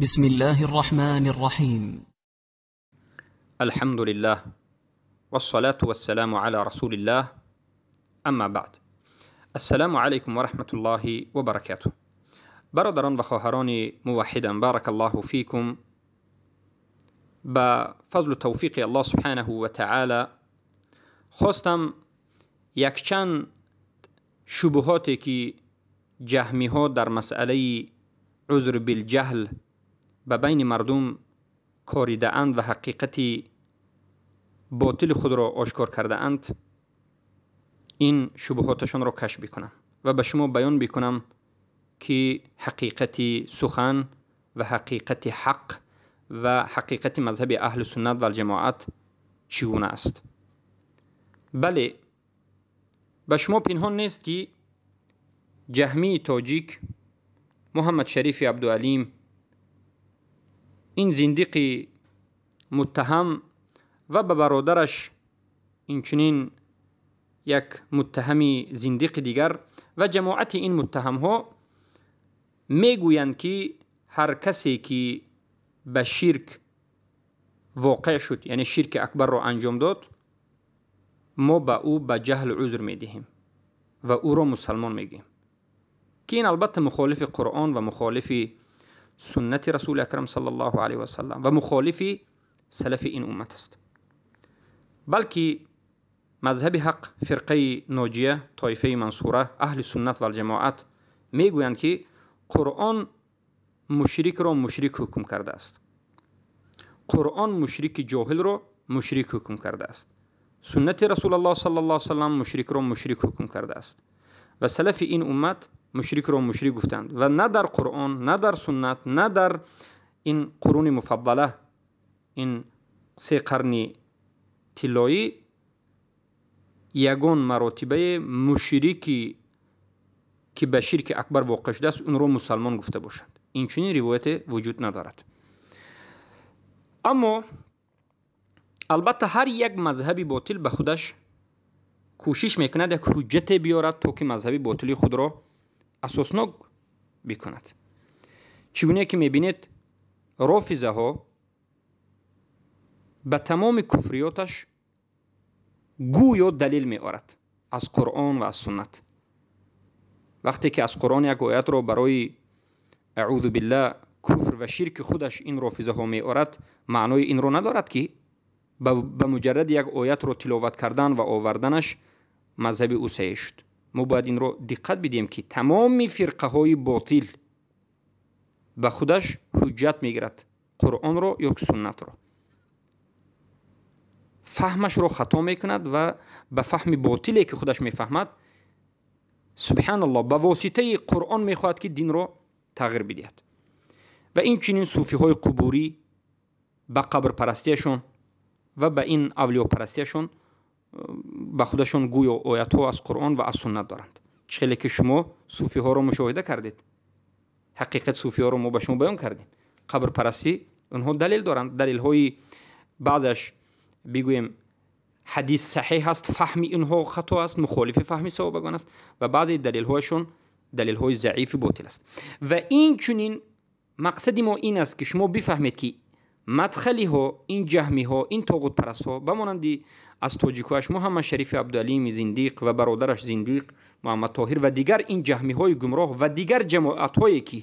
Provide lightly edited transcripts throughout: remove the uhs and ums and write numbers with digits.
بسم الله الرحمن الرحيم. الحمد لله والصلاة والسلام على رسول الله، اما بعد. السلام علیکم و رحمة الله و برکاته. برادران و خواهران موحدان، بارک الله فیکم. به فضل و توفیق الله سبحانه و تعالی خواستم یکچند شبهاتی که جهمی ها در مسئله عذر بالجهل به بین مردم کاریده اند و حقیقت باطل خود را آشکار کرده اند، این شبهاتشان را کشف بکنم و به شما بیان بکنم که حقیقت سخن و حقیقت حق و حقیقت مذهب اهل سنت و الجماعت چگونه است. بله، به شما پنهان نیست که جهمی تاجیک محمد شریف عبدالعلیم، این زندیق متهم و به برادرش اینچنین یک متهم زندیق دیگر و جماعت این متهم ها میگویند که هر کسی که به شرک واقع شد، یعنی شرک اکبر را انجام داد، ما به او به جهل عذر میدهیم و او را مسلمان میگیم، که این البته مخالف قرآن و مخالف سنت رسول اکرم صلی الله علیه و سلم و مخالف سلف این امت است. بلکه مذهب حق، فرقه ناجیه، طایفه منصوره، اهل سنت و الجماعت میگویند که قرآن مشرک را مشرک حکم کرده است، قرآن مشرک جاهل را مشرک حکم کرده است، سنت رسول الله صلی الله علیه و سلم مشرک را مشرک حکم کرده است و سلف این امت مشرک را مشرک گفتند و نه در قرآن، نه در سنت، نه در این قرون مفضله، این سه قرن طلایی، یگان مراتبه مشرکی که به شرک اکبر واقع شده است اون را مسلمان گفته باشند. این چنین روایت وجود ندارد. اما البته هر یک مذهب باطل به خودش کوشش میکند یک حجت بیارد تا که مذهب باطلی خود را اساسناک بکند. چگونه که میبینید رافضه ها به تمام کفریاتش گویا دلیل میآورد از قرآن و از سنت. وقتی که از قرآن یک آیت را برای اعوذ بالله کفر و شرک خودش این رافضه ها میآورد، معنای این را ندارد که به مجرد یک آیت را تلاوت کردن و آوردنش مذهب او صحیح شد. ما باید این را دقت بدیم که تمام فرقه های باطل به خودش حجت میگیرد، قرآن را یا سنت را، فهمش را خطا میکند و به فهم باطلی که خودش میفهمد، سبحان الله، به واسطه قرآن میخواهد که دین را تغییر بدهد. و این چنین صوفی های قبوری به قبر پرستیشون و به این اولیا پرستیشون به خودشون گویا آیت ها از قرآن و از سنت دارند. چه که شما صوفی ها را مشاهده کردید، حقیقت صوفی ها را ما به شما بیان کردیم. قبر پرستی اونها دلیل دارند، دلیل های بعضش بگوییم حدیث صحیح است، فهم اینها خطا است، مخالف فهم صحابگان است و بعضی دلیل هایشون دلیل های ضعیف باطل است. و این چنین مقصد ما این است که شما بفهمید که مدخلی ها، این جهمی ها، این طاغوت پرست ها به مانند از تاجیکهاش محمد شریف عبدالعلیم زندیق و برادرش زندیق محمد طاهر و دیگر این جهمی های گمراه و دیگر جماعت هایی که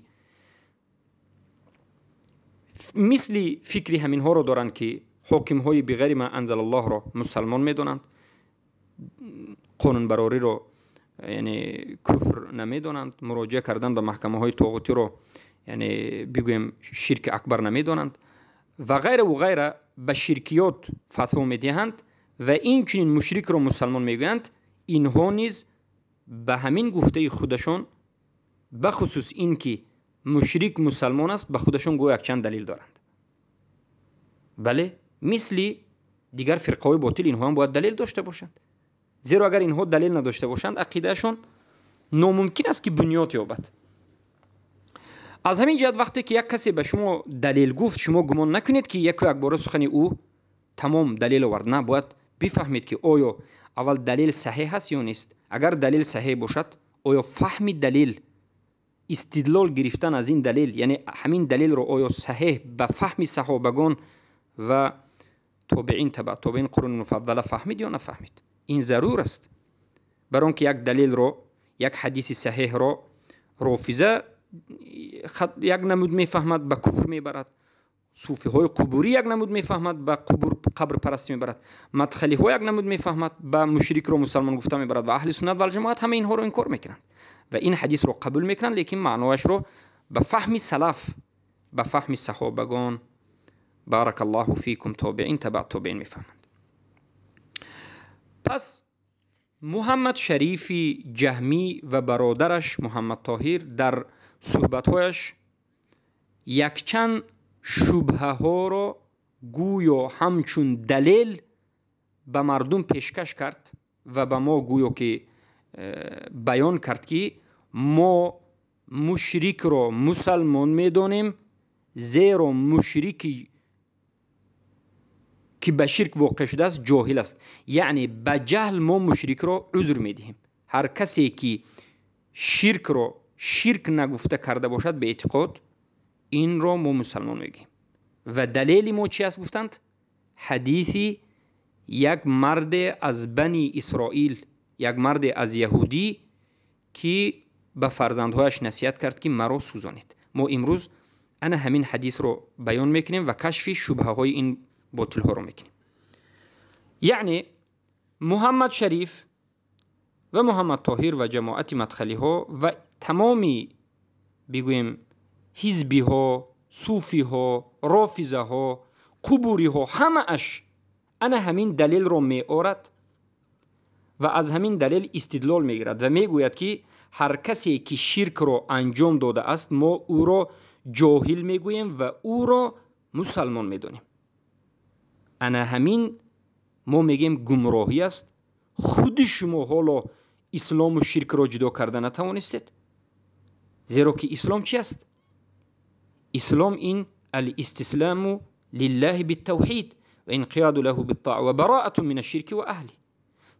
مثل فکر همین ها را دارند که حاکم های بغیر ما انزل الله را مسلمان میدانند، قانون براری را یعنی کفر نمیدانند، مراجعه کردن به محکمه های طاغوتی را یعنی بگویم شرک اکبر نمیدانند و غیره و غیره، به شرکیات فتوا میدهند و این چنین مشرک را مسلمان میگویند. اینها نیز به همین گفته خودشان، به خصوص این که مشرک مسلمان است، به خودشان گویا چند دلیل دارند. بله، مثل دیگر فرقه های باطل اینها هم باید دلیل داشته باشند، زیرا اگر اینها دلیل نداشته باشند عقیدهشان ناممکن است که بنیاد یابد. از همین جهت وقتی که یک کسی به شما دلیل گفت، شما گمان نکنید که یک و یک باره سخن او تمام دلیل آورد. نه، باید بفهمید که آیا اول دلیل صحیح هست یا نیست. اگر دلیل صحیح باشد، آیا فهم دلیل Истидлол гирифтан аз ин далел, яъне ҳамин далелро оё саҳеҳ ба фаҳми саҳобагон ва тобеин, табаъ тобеин, қуруни муфаддала фаҳмид ё нафаҳмид? Ин зарур аст. Бар он ки як далелро, як ҳадиси саҳеҳро рофиза як намуд мефаҳмад, ба куфр мебарад, суфиҳои қубурӣ як намуд мефаҳмад, ба қабрпарастӣ мебарад, мадхалиҳо як намуд мефаҳмад, ба мушрикро мусалмон гуфта мебарад ва аҳли суннат валҷамоат ҳама инҳоро инкор мекунанд ва ин ҳадисро қабул мекунанд, лекин маънояшро ба фаҳми салаф, ба фаҳми саҳобагон, баракаллоҳу фикум, тобеин, табаъ тобеин мефаҳманд. Пас Муҳаммад Шарифи Ҷаҳмӣ ва бародараш Муҳаммад Тоҳир дар суҳбатҳояш якчанд шубҳаҳоро гӯё ҳамчун далел ба мардум пешкаш кард ва ба мо гӯё ки баён кард, ки мо мушрикро мусалмон медонем, зеро мушрики ки ба ширк воқеъ шудааст ҷоҳил аст. Яъне ба ҷаҳл мо мушрикро узр медиҳем. Ҳар касе ки ширкро ширк нагуфта карда бошад ба эътиқод, инро мо мусалмон мегӯем. Ва далели мо чи аст гуфтанд? Ҳадиси як марде аз бани Исроил, як марде аз яҳудӣ, ки ба фарзандҳояш насиҳат кард, ки маро сӯзонед. Мо имрӯз ана ҳамин ҳадисро баён мекунем ва кашфи шубҳаҳои ин ботилҳоро мекунем. Яъне Муҳаммад Шариф ва Муҳаммад Тоҳир ва ҷамоати мадхалиҳо ва тамоми бигӯем ҳизбиҳо, суфиҳо, рофизаҳо, қубуриҳо ҳамааш ана ҳамин далелро меорад ва аз ҳамин далел истидлол мегирад ва мегӯяд, ки ҳар касе ки ширкро анҷом додааст, мо ӯро ҷоҳил мегӯем ва ӯро мусалмон медонем. Ана ҳамин мо мегӯем гумроҳӣ аст. Худи шумо ҳоло ислому ширкро ҷудо карда натавонистед, зеро ки ислом чи аст? Ислом ин алистисламу лиллаҳи биттавҳид ва инқиёду лаҳу биттоа ва бароату мин ашширки ва аҳли.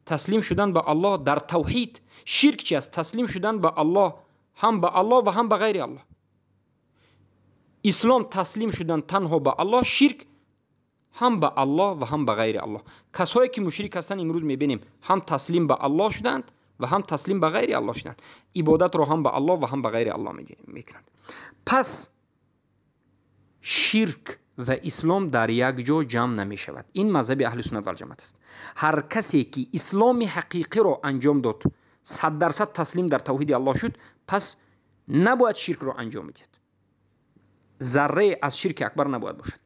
Таслим шудан ба Аллоҳ дар тавҳид. Ширк чи аст? Таслим шудан ба Аллоҳ, ҳам ба Аллоҳ ва ҳам ба ғайри Аллоҳ. Ислом таслим шудан танҳо ба Аллоҳ, ширк ҳам ба Аллоҳ ва ҳам ба ғайри Аллоҳ. Касое ки мушрик ҳастанд имрӯз мебинем, ҳам таслим ба Аллоҳ шуданд ва ҳам таслим ба ғайри Аллоҳ шуданд. Ибодатро ҳам ба Аллоҳ ва ҳам ба ғайри Аллоҳ мекунанд. Пас ширк ва ислом дар як ҷо ҷамъ намешавад. Ин мазҳаби аҳли суннат валҷамоат аст. Ҳар касе ки исломи ҳақиқиро анҷом дод, 100% таслим дар тавҳиди Аллоҳ шуд, пас набояд ширкро анҷом медиҳад. Заррае аз ширки акбар набояд бошад.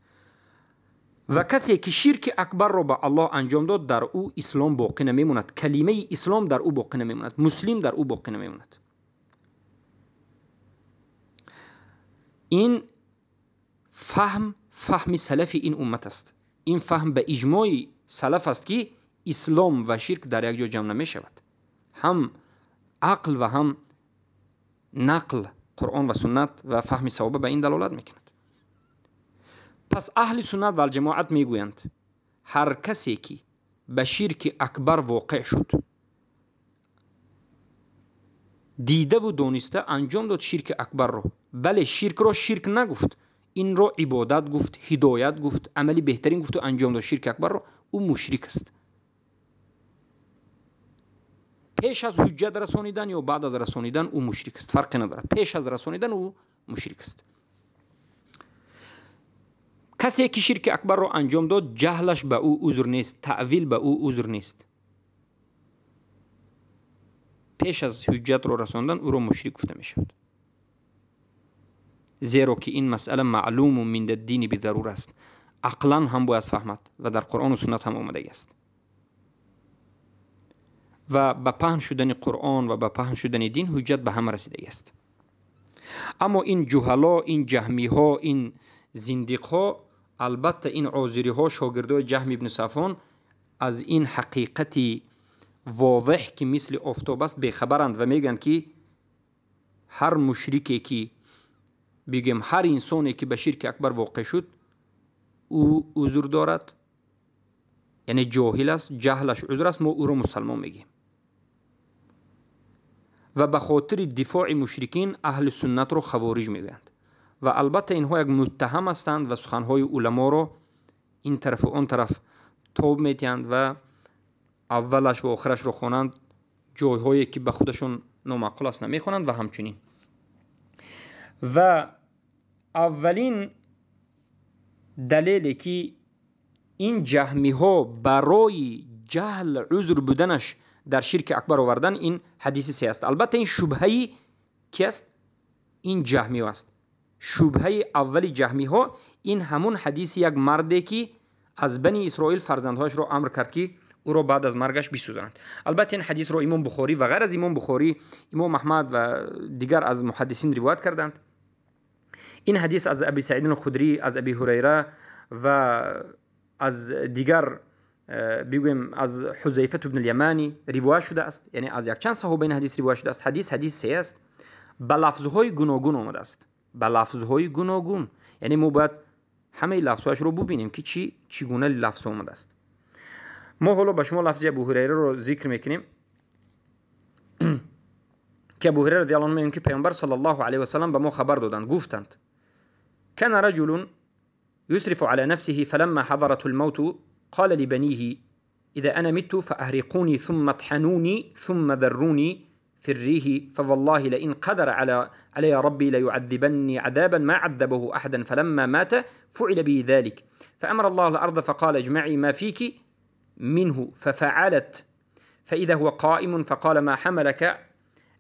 Ва касе ки ширки акбарро ба Аллоҳ анҷом дод, дар ӯ ислом боқӣ намемонад. Калимаи ислом дар ӯ боқӣ намемонад. Муслим дар ӯ боқӣ намемонад. Ин фаҳм фаҳми салафи ин уммат аст. Ин фаҳм ба иҷмои салаф аст, ки ислом ва ширк дар як ҷо ҷамъ намешавад. Ҳам ақл ва ҳам нақл, Қуръон ва суннат ва фаҳми саҳоба ба ин далолат мекунад. Пас аҳли суннат валҷамоат мегӯянд, ҳар касе ки ба ширки акбар воқеъ шуд, дидаву дониста анҷом дод ширки акбарро, бале ширкро ширк нагуфт, инро ибодат гуфт, ҳидоят гуфт, амали беҳтарин гуфту анҷом дод ширки акбарро, ӯ мушрик аст. Пеш аз ҳуҷҷат расонидан ё баъд аз расонидан ӯ мушрик аст, фарқе надорад. Пеш аз расонидан ӯ мушрик аст. Касе ки ширки акбарро анҷом дод, ҷаҳлаш ба ӯ узр нест, таъвил ба ӯ узр нест. Пеш аз ҳуҷҷатро расондан ӯро мушрик гуфта мешавад, зеро ки ин масъала маълуму мин дини бидарур аст. Ақлан ҳам бояд фаҳмад ва дар Қуръону суннат ҳам омадагӣ аст. Ва ба паҳн шудани Қуръон ва ба паҳн шудани дин ҳуҷҷат ба ҳама расидагӣ аст. Аммо ин ҷуҳало, ин ҷаҳмиҳо, ин зиндиқҳо, албатта ин озириҳо, шогирдои Ҷаҳм ибни Сафвон аз ин ҳақиқати возеҳ, ки мисли офтоб аст, бехабаранд ва мегӯянд, ки ҳар мушрике ки бигӯем, ҳар инсоне ки ба ширки акбар воқеъ шуд, ӯ узр дорад, яъне ҷоҳил аст, ҷаҳлаш узр аст, мо ӯро мусалмон мегӯем. Ва ба хотири дифои мушрикин аҳли суннатро хавориҷ мегӯянд. Ва албатта инҳо як муттаҳам ҳастанд ва суханҳои уламоро ин тарафу он тараф тоб метиҳанд ва аввалаш ва охирашро хонанд, ҷойҳое ки ба худашон номаъқул аст намехонанд ва ҳамчунин. Ва аввалин далеле ки ин ҷаҳмиҳо барои ҷаҳл узр буданаш дар ширки акбар овардан ин ҳадиси се аст. Албатта ин шубҳаи ки аст? Ин ҷаҳмиҳо аст. Шубҳаи аввали ҷаҳмиҳо ин ҳамун ҳадиси як марде ки аз бани Исроил фарзандҳояшро амр кард ки ӯро баъд аз маргаш бисӯзонанд. Албатта ин ҳадисро имом Бухорӣ ва ғайр аз имом Бухорӣ, имом Аҳмад ва дигар аз муҳаддисин ривоят карданд. Ин ҳадис аз Аби Саид Худрӣ, аз Аби Ҳурайра ва аз дигар бигӯем аз Ҳузайфат ибн Яманӣ ривоят шудааст. Яъне аз якчанд саҳоба ин ҳадис ривоят шудааст. Ҳадис ҳадис се аст, ба лафзҳои гуногун омадааст. Ба лафзҳои гуногун, яъне мо бояд ҳамаи лафзҳояшро бубинем ки чӣ гуна лафз омадааст. Мо ҳоло ба шумо лафзи Абу Ҳурайраро зикр мекунем ки Абу Ҳурайра радиаллоҳу анҳу мегӯяд ки Паёмбар саллаллоҳу алайҳи васаллам ба мо хабар доданд, гуфтанд: кана раҷулун юсрифу ала нафсиҳи фаламма ҳадарату лмавту قال لبنيه إذا أنا مت فأهرقوني ثم اطحنوني ثم ذروني في الريح فوالله لئن قدر علي ربي ليعذبني عذابا ما عذبه أحدا فلما مات فعل به ذلك فأمر الله الأرض فقال اجمعي ما فيك منه ففعلت فإذا هو قائم فقال ما حملك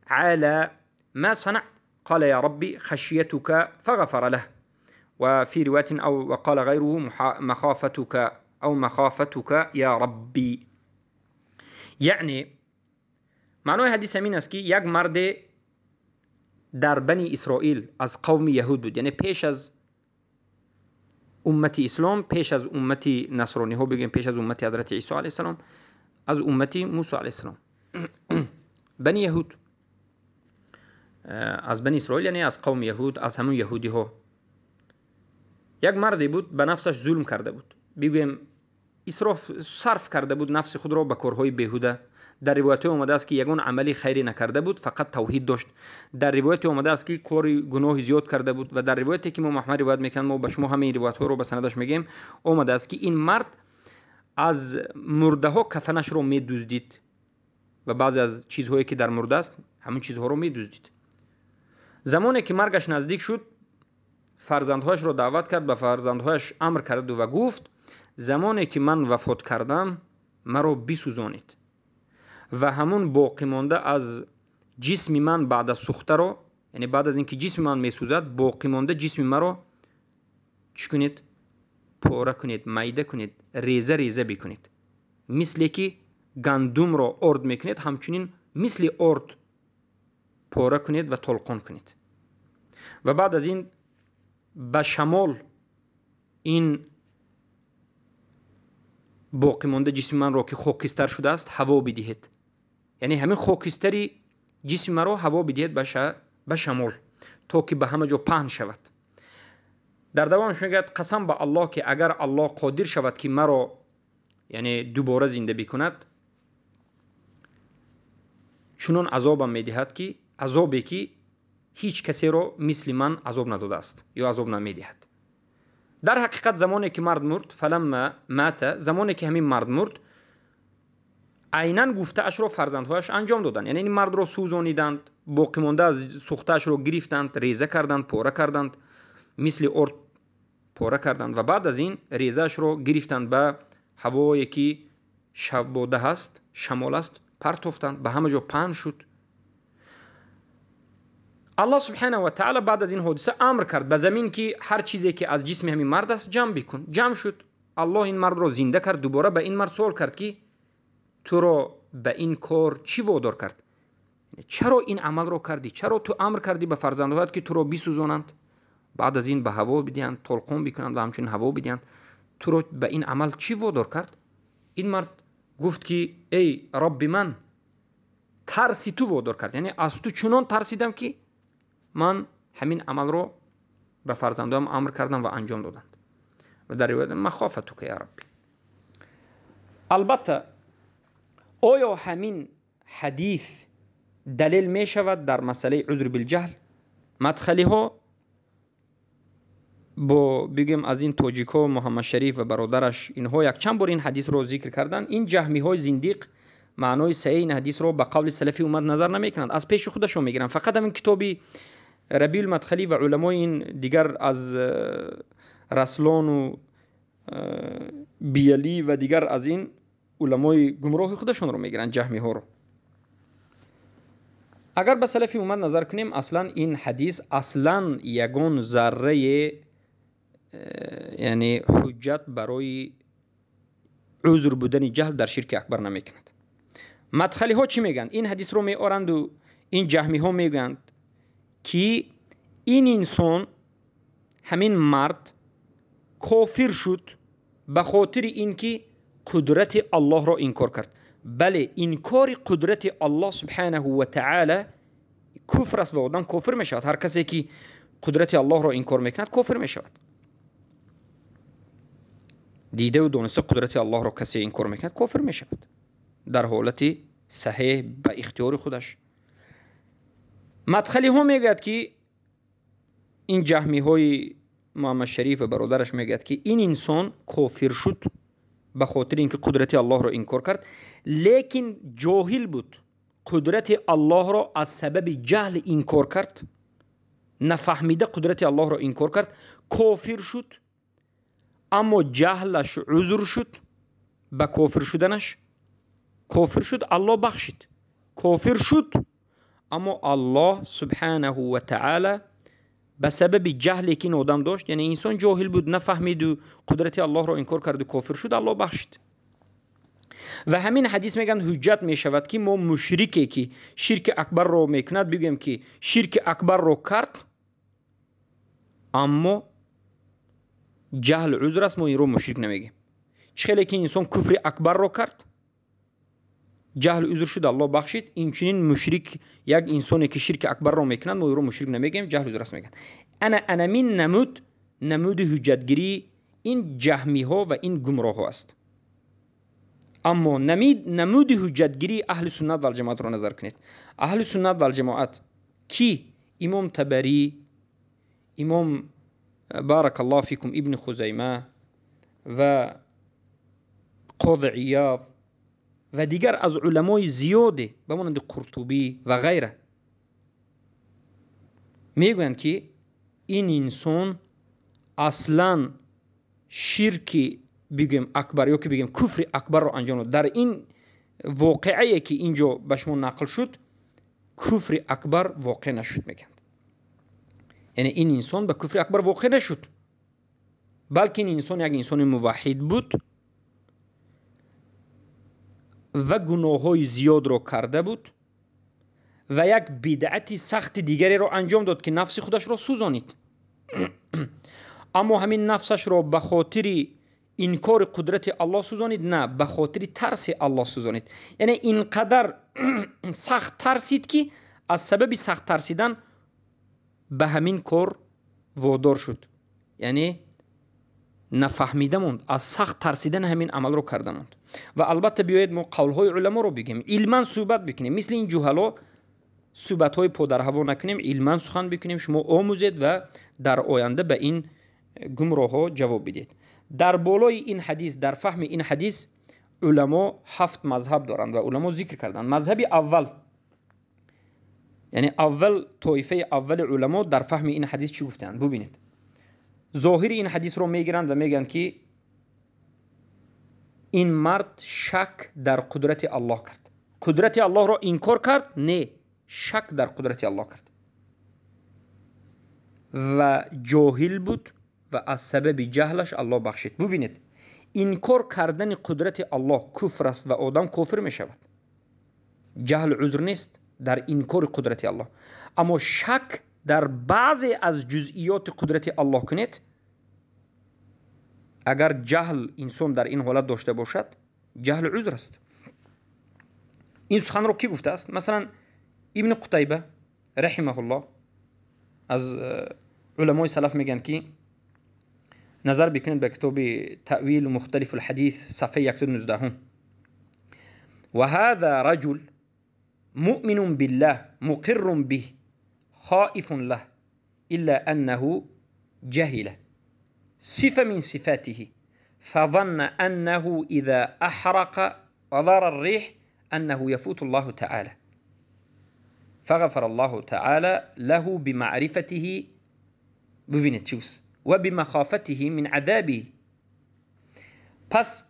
على ما صنعت قال يا ربي خشيتك فغفر له. وفي رواية أو وقال غيره مخافتك أو مخافتك يا ربي. یعنی معنای حدیث همین است که یک مرد در بنی اسرائیل از قوم یهود بود، یعنی پیش از امت اسلام، پیش از امت نصرانی ها بگیم، پیش از امت حضرت عیسی علیه السلام، از امت موسی علیه السلام، بنی یهود، از بنی اسرائیل، یعنی از قوم یهود، از همون یهودی ها. یک مردی بود به نفسش ظلم کرده بود، بگویم اسراف صرف کرده بود نفس خود را به کارهای بیهوده. در روایت آمده است که یگان عملی خیری نکرده بود، فقط توحید داشت. در روایت آمده است که کار گناه زیاد کرده بود. و در روایتی که امام احمد روایت میکنند، ما به شما همه این روایت ها رو به سندش میگیم، آمده است که این مرد از مرده ها کفنش رو میدزدید و بعضی از چیزهایی که در مرده است همین چیزها رو میدزدید. زمانی که مرگش نزدیک شد، فرزندهایش رو دعوت کرد، به فرزندهایش امر کرد و گفت زمانی که من وفات کردم مرا بسوزانید و همون باقی مانده از جسم من بعد از سوخته رو، یعنی بعد از اینکه جسم من میسوزد، باقی مانده جسم مرا چی کنید؟ پاره کنید، میده کنید، ریزه ریزه بکنید، مثل که گندم را آرد میکنید همچنین مثل آرد پاره کنید و تلقان کنید. و بعد از این به شمال این باقی مانده جسم من را که خاکستر شده است هوا بدهید، یعنی همین خاکستری جسم مرا هوا بدهید به شمال تا که به همه جا پهن شود. در دوامش میگوید قسم به الله که اگر الله قادر شود که مرا یعنی دوباره زنده بکند، چنان عذابم میدهد که عذابی که هیچ کسی را مثل من عذاب نداده است یا عذاب نمیدهد. در حقیقت زمانی که مرد مرد، فلما مات، زمانی که همین مرد مرد، عینا گفته اش را فرزندهایش انجام دادند، یعنی این مرد را سوزانیدند، باقی مانده از سوخته اش را گرفتند، ریزه کردند، پاره کردند، مثل ارد پاره کردند و بعد از این ریزه اش را گرفتند به هوایی که شباده هست، شمال است، پرتافتند، به همه جا پهن شد. الله سبحانه و تعالی بعد از این حادثه امر کرد به زمین که هر چیزی که از جسم همین مرد است جمع بکن. جمع شد. الله این مرد را زنده کرد، دوباره به این مرد سوال کرد که تو را به این کار چی وادار کرد؟ چرا این عمل را کردی؟ چرا تو امر کردی به فرزندهایت که تو را بسوزانند، بعد از این به هوا بدهند، تلقون بکنند و همچنین هوا بدهند؟ تو را به این عمل چی وادار کرد؟ این مرد گفت که ای رب من، ترسی تو وادار کرد، یعنی از تو چنان ترسیدم که من همین عمل رو به فرزندام امر کردم و انجام دادند. و در روایت مخافتک یا ربی. البته آیا همین حدیث далел мешавад дар масъалаи узр билҷаҳл? Мадхалиҳо бо бигӯем аз ин тоҷикҳо Муҳаммад Шариф ва бародараш, инҳо якчанд бор ин ҳадисро зикр карданд. Ин ҷаҳмиҳои зиндиқ маънои саҳеҳи ин ҳадисро ба қавли салафи уммат назар намекунанд, аз пеши худашон мегиранд. Фақат ҳамин китоби Рабиул Мадхалӣ ва уламои ин дигар аз Раслону Биялӣ ва дигар аз ин уламои гумроҳи худашонро мегиранд, ҷаҳмиҳоро. Агар ба салафи уммат назар кунем, аслан ин ҳадис аслан ягон заррае, яъне ҳуҷҷат барои узр будани ҷаҳл дар ширки акбар намекунад. Мадхалиҳо чӣ мегӯянд? Ин ҳадисро меоранду ин ҷаҳмиҳо мегӯянд, ки ин инсон, ҳамин мард кофир шуд ба хотири ин ки қудрати Аллоҳро инкор кард. Бале, инкори қудрати Аллоҳ субҳанаҳу ва таъала куфр аст ва одам кофир мешавад. Ҳар касе ки қудрати Аллоҳро инкор мекунад, кофир мешавад. Дидаву дониста қудрати Аллоҳро касе инкор мекунад, кофир мешавад дар ҳолати саҳеҳ ба ихтиёри худаш. Мадхалиҳо мегӯяд, ки ин ҷаҳмиҳои Муҳаммад Шариф ва бародараш мегӯяд, ки ин инсон кофир шуд ба хотири ин ки қудрати Аллоҳро инкор кард, лекин ҷоҳил буд, қудрати Аллоҳро аз сабаби ҷаҳл инкор кард, нафаҳмида қудрати Аллоҳро инкор кард, кофир шуд, аммо ҷаҳлаш узр шуд ба кофир шуданаш. Кофир шуд, Аллоҳ бахшид. Кофир шуд, аммо Аллоҳ субҳанаҳу ва таъала ба сабаби ҷаҳле ки ин одам дошт, яъне инсон ҷоҳил буд, нафаҳмиду қудрати Аллоҳро инкор карду кофир шуд, Аллоҳ бахшид. Ва ҳамин ҳадис мегӯянд ҳуҷҷат мешавад, ки мо мушрике ки ширки акбарро мекунад, бигӯем ки ширки акбарро кард, аммо ҷаҳл узр аст, мо инро мушрик намегӯем. Чӣ хеле ки инсон куфри акбарро кард, ҷаҳл узр шуд, Аллоҳ бахшид, инчунин мушрик, як инсоне ки ширки акбарро мекунад, мо ӯро мушрик намегӯем, ҷаҳл узр аст мегӯянд. Ана анамин намуди ҳуҷҷатгирии ин ҷаҳмиҳо ва ин гумроҳҳо аст. Аммо намуди ҳуҷҷатгирии аҳли суннат валҷамоатро назар кунед. Аҳли суннат валҷамоат ки Имом Табарӣ, Имом баракаллоҳу фикум Ибни Хузайма ва Қоди Иёд ва дигар аз уламои зиёде ба монанди Қуртубӣ ва ғайра мегӯянд, ки ин инсон аслан ширки бигӯем акбар ё ки бигӯем куфри акбарро анҷом дод. Дар ин воқеае ки ин ҷо ба шумо нақл шуд, куфри акбар воқеъ нашуд мегӯянд. Яъне ин инсон ба куфри акбар воқеъ нашуд, балки ин инсон як инсони муваҳҳид буд ва гуноҳҳои зиёдро карда буд ва як бидъати сахти дигареро анҷом дод, ки нафси худашро сӯзонид. Аммо ҳамин нафсашро ба хотири инкори қудрати Аллоҳ сӯзонид, на ба хотири тарси Аллоҳ сӯзонид. Яъне ин қадар сахт тарсид, ки аз сабаби сахт тарсидан ба ҳамин кор водор шуд. Яъне нафаҳмида монд, аз сахт тарсидан ҳамин амалро карда монд. Ва албатта биёед мо қавлҳои уламоро бигӯем, илман суҳбат бикунем, мисли ин ҷуҳало суҳбатҳои подарҳаво накунем, илман сухан бикунем. Шумо омӯзед ва дар оянда ба ин гумроҳҳо ҷавоб бидиҳед. Дар болои ин ҳадис, дар фаҳми ин ҳадис уламо 7 мазҳаб доранд ва уламо зикр карданд. Мазҳаби аввал, яъне аввал тоифаи аввали уламо дар фаҳми ин ҳадис чӣ гуфтанд? Бубинед, зоҳири ин ҳадисро мегиранд ва мегӯянд, ки ин мард шак дар қудрати Аллоҳ кард. Қудрати Аллоҳро инкор кард? Не, шак дар қудрати Аллоҳ кард ва ҷоҳил буд ва аз сабаби ҷаҳлаш Аллоҳ бахшид. Бубинед, инкор кардани қудрати Аллоҳ куфр аст ва одам кофир мешавад. Ҷаҳл узр нест дар инкори қудрати Аллоҳ. Аммо шак дар баъзе аз ҷузъиёти қудрати Аллоҳ кунед, агар ҷаҳл инсон дар ин ҳолат дошта бошад, ҷаҳл узр аст. Ин суханро кӣ гуфтааст? Масалан, Ибни Қутайба раҳимаҳуллоҳ аз уламои салаф мегӯянд, ки назар бикунед ба китоби Таъвил мухталиф алҳадис, сафҳаи 119. Ва ҳаза раҷул مؤمن بالله مقر به خائف له إلا أنه جهل صفة من صفاته فظن أنه إذا أحرق وضار الريح أنه يفوت الله تعالى فغفر الله تعالى له بمعرفته ببنتشوس وبمخافته من عذابه. پس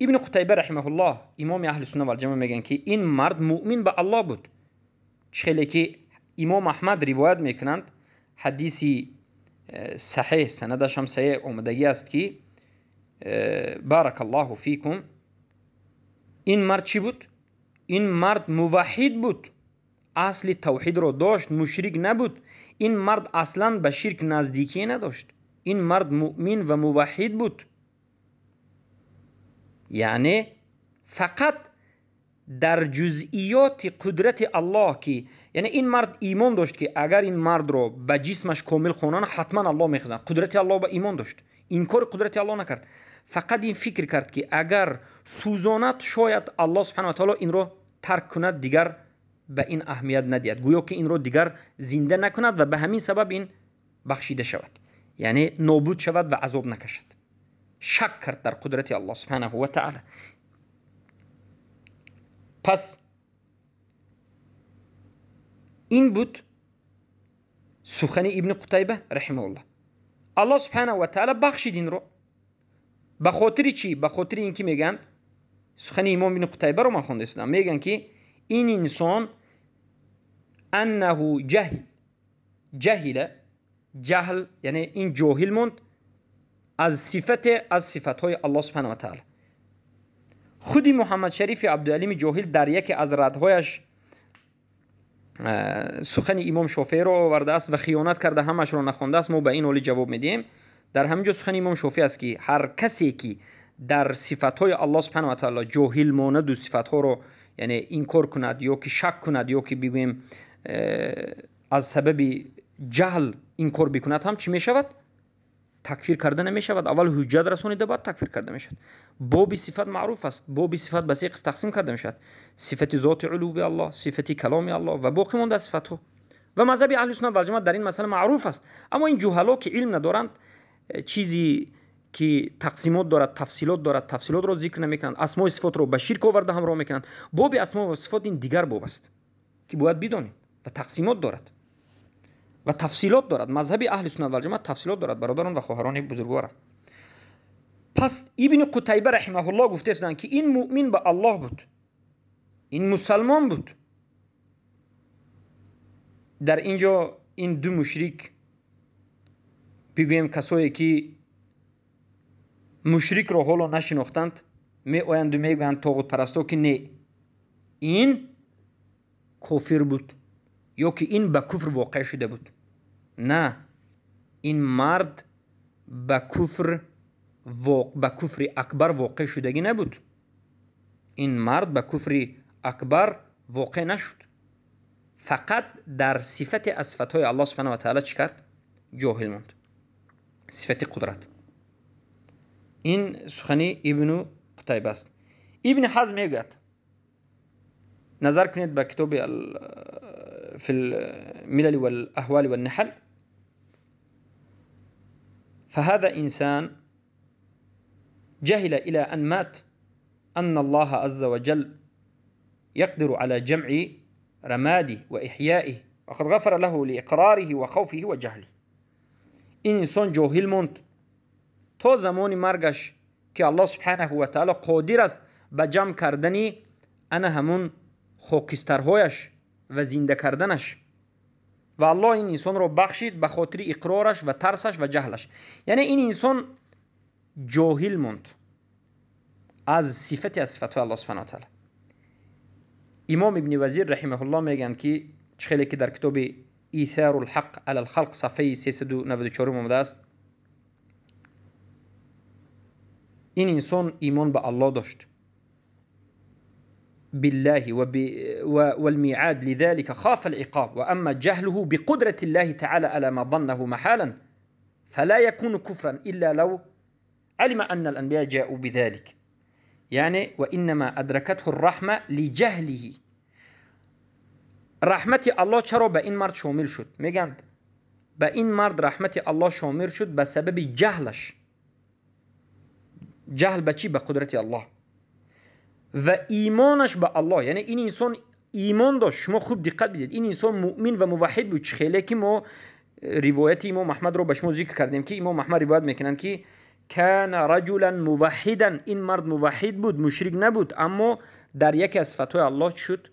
ابن قتیبه رحمه الله امام اهل سنت و الجماعه میگن که این مرد مؤمن به الله بود. چخیلی که امام احمد روایت میکنند، حدیثی صحیح سندش هم صحیح آمدگی است که بارک الله فیکم، این مرد چی بود؟ این مرد موحد بود، اصل توحید رو داشت، مشرک نبود. این مرد اصلا به شرک نزدیکی نداشت. این مرد مؤمن و موحد بود. یعنی فقط در جزئیات قدرت الله که یعنی این مرد ایمان داشت که اگر این مرد رو به جسمش کامل خونان حتما الله میخزن. قدرت الله به ایمان داشت، انکار قدرت الله نکرد. فقط این فکر کرد که اگر سوزاند شاید الله سبحانه و تعالی این رو ترک کند، دیگر به این اهمیت ندهد، گویا که این رو دیگر زنده نکند و به همین سبب این بخشیده شود، یعنی نابود شود و عذاب نکشد. شک کرد در قدرت الله سبحانه و تعالی. پس این بود سخن ابن قتیبه رحمه الله. الله سبحانه و تعالی بخشید این رو. به خاطر چی؟ به خاطر اینکه میگن سخن امام ابن قتیبه رو من خونده استم، میگن که این انسان انه جهل، جهل جهل یعنی این جاهل موند از صفت از صفتهای الله سبحانه و تعالی. خودی محمد شریف عبدالعلیم جاهل در یکی از ردهایش سخن امام شافعی رو آورده است و خیانت کرده، همش رو نخوانده است. ما به این حالی جواب میدیم. در همینجا سخن امام شافعی است که هر کسی که در صفتهای الله سبحانه و تعالی جاهل ماند و صفتها رو یعنی انکار کند یا که شک کند یا که بگوییم از سبب جهل انکار بکند هم چی میشود؟ تکفیر کرده نمیشود. اول حجت رسانیده بعد تکفیر کرده میشود. باب صفت معروف است. باب صفت به سه قسم تقسیم کرده میشود: صفت ذات علوی الله، صفت کلام الله و باقی مانده صفت ها. و مذهب اهل سنت و جماعت در این مسئله معروف است. اما این جهلا که علم ندارند، چیزی که تقسیمات دارد، تفصیلات دارد، تفصیلات را ذکر نمیکنند، اسماء و صفات رو به شرک آورده همراه میکنند. باب اسماء و صفات این دیگر باب است که باید بدانیم و تقسیمات دارد و تفصیلات دارد. مذهب اهل سنت و جماعت تفصیلات دارد، برادران و خواهران بزرگوارم. پس ابن قتیبه رحمه الله گفته شدند که این مؤمن به الله بود، این مسلمان بود. در اینجا این دو مشرک بگوییم کسایی که مشرک را حالا نشناختند می آیند و میگویند طاغوت پرستا که نه، این کافر بود یا که این به کفر واقع شده بود. نه، این مرد به کفر به کفر اکبر واقع شدگی نبود. این مرد به کفر اکبر واقع نشد، فقط در صفت از صفتهای الله سبحانه و تعالی چی کرد؟ جاهل ماند، صفت قدرت. این سخنی ابن قتیبه است. ابن حزم میگوید، نظر کنید به کتاب في الملل والأهوال والنحل، فهذا إنسان جهل إلى أن مات أن الله عز وجل يقدر على جمع رماده وإحيائه وقد غفر له لإقراره وخوفه وجهله. این انسان جاهل موند تا زمان مرگش که الله سبحانه و تعالی قادر است به جمع کردن انا همون خاکسترهایش و زنده کردنش، و الله این انسان رو بخشید به خاطر اقرارش و ترسش و جهلش. یعنی این انسان جاهل موند از صفت از صفتهای الله سبحانه و تعالی. امام ابن وزیر رحمه الله میگن که خیلی که در کتاب ایثار الحق علی الخلق صفحه 394 آمده است، این انسان ایمان به الله داشت، بالله والميعاد، لذلك خاف العقاب. وأما جهله بقدرة الله تعالى على ما ظنه محالا فلا يكون كفرا إلا لو علم أن الأنبياء جاءوا بذلك، يعني وإنما أدركته الرحمة لجهله. Раҳмати Аллоҳ чаро ба ин мард шомил шуд? Мегӯянд ба ин мард раҳмати Аллоҳ шомил шуд ба сабаби ҷаҳлаш. Ҷаҳл ба чӣ? Ба қудрати Аллоҳ ва имонаш ба Аллоҳ. Яъне ин инсон имон дошт. Шумо хуб диққат бидиҳед, ин инсон муъмин ва муваҳҳид буд. Чӣ хеле ки мо ривояти имом Аҳмадро ба шумо зикр кардем, ки имом Аҳмад ривоят мекунанд, ки кана раҷулан муваҳҳидан, ин мард муваҳҳид буд, мушрик набуд, аммо дар яке аз сифатҳои Аллоҳ чӣ шуд?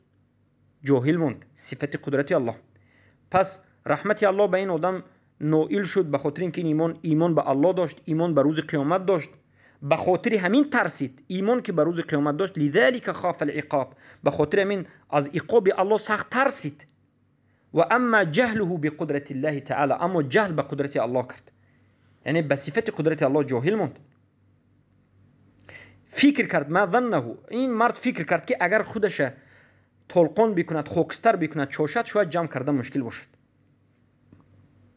Ҷоҳил монд, сифати қудрати Аллоҳ. Пас раҳмати Аллоҳ ба ин одам ноил шуд ба хотири ин ки ин имон ба Аллоҳ дошт, имон ба рӯзи қиёмат дошт. Ба хотири ҳамин тарсид, имон ки ба рӯзи қиёмат дошт, лизалика хафа алиқоб, ба хотири ҳамин аз иқоби Аллоҳ сахт тарсид. Ва амма ҷаҳлуҳу биқудрати Аллаҳи таъала, аммо ҷаҳл ба қудрати Аллоҳ кард, яъне ба сифати қудрати Аллоҳ ҷоҳил монд. Фикр кард, ма заннаҳу, ин мард фикр кард, ки агар худаша толқон бикунад, хокистар бикунад, чошад, шояд ҷамъ кардан мушкил бошад.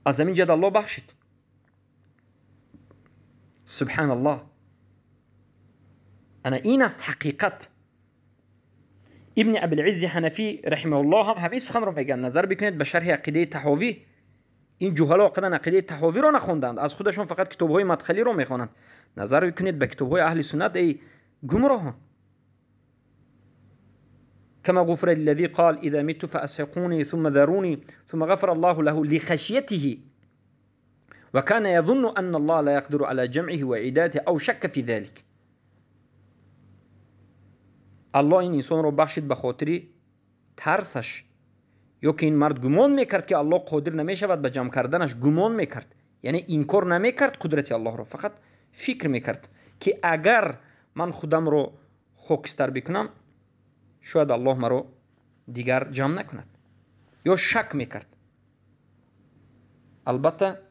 Аз ҳамин ҷиҳат Аллоҳ бахшид. Субҳаналлоҳ. Ана ин аст ҳақиқат. Ибни Абилиззи Ҳанафӣ раҳимаҳуллоҳ ҳам ҳамин суханро мегӯянд. Назар бикунед ба шарҳи ақидаи Таҳовӣ. Ин ҷуҳало қадан ақидаи Таҳовиро нахонданд, аз худашон фақат китобҳои мадхалиро мехонанд. Назар бикунед ба китобҳои аҳли суннат, эй гумроҳон. كما غفر للذي قال إذا مت فأسحقوني ثم ذروني ثم غفر الله له لخشيته وكان يظن أن الله لا يقدر على جمعه وإعداده أو شك في ذلك. Аллоҳ ин инсонро бахшид ба хотири тарсаш, ё ки ин мард гумон мекард, ки Аллоҳ қодир намешавад ба ҷамъ карданаш, гумон мекард, яъне инкор намекард қудрати Аллоҳро, фақат фикр мекард, ки агар ман худамро хокистар бикунам, шояд Аллоҳ маро дигар ҷамъ накунад, ё шак мекард. Албатта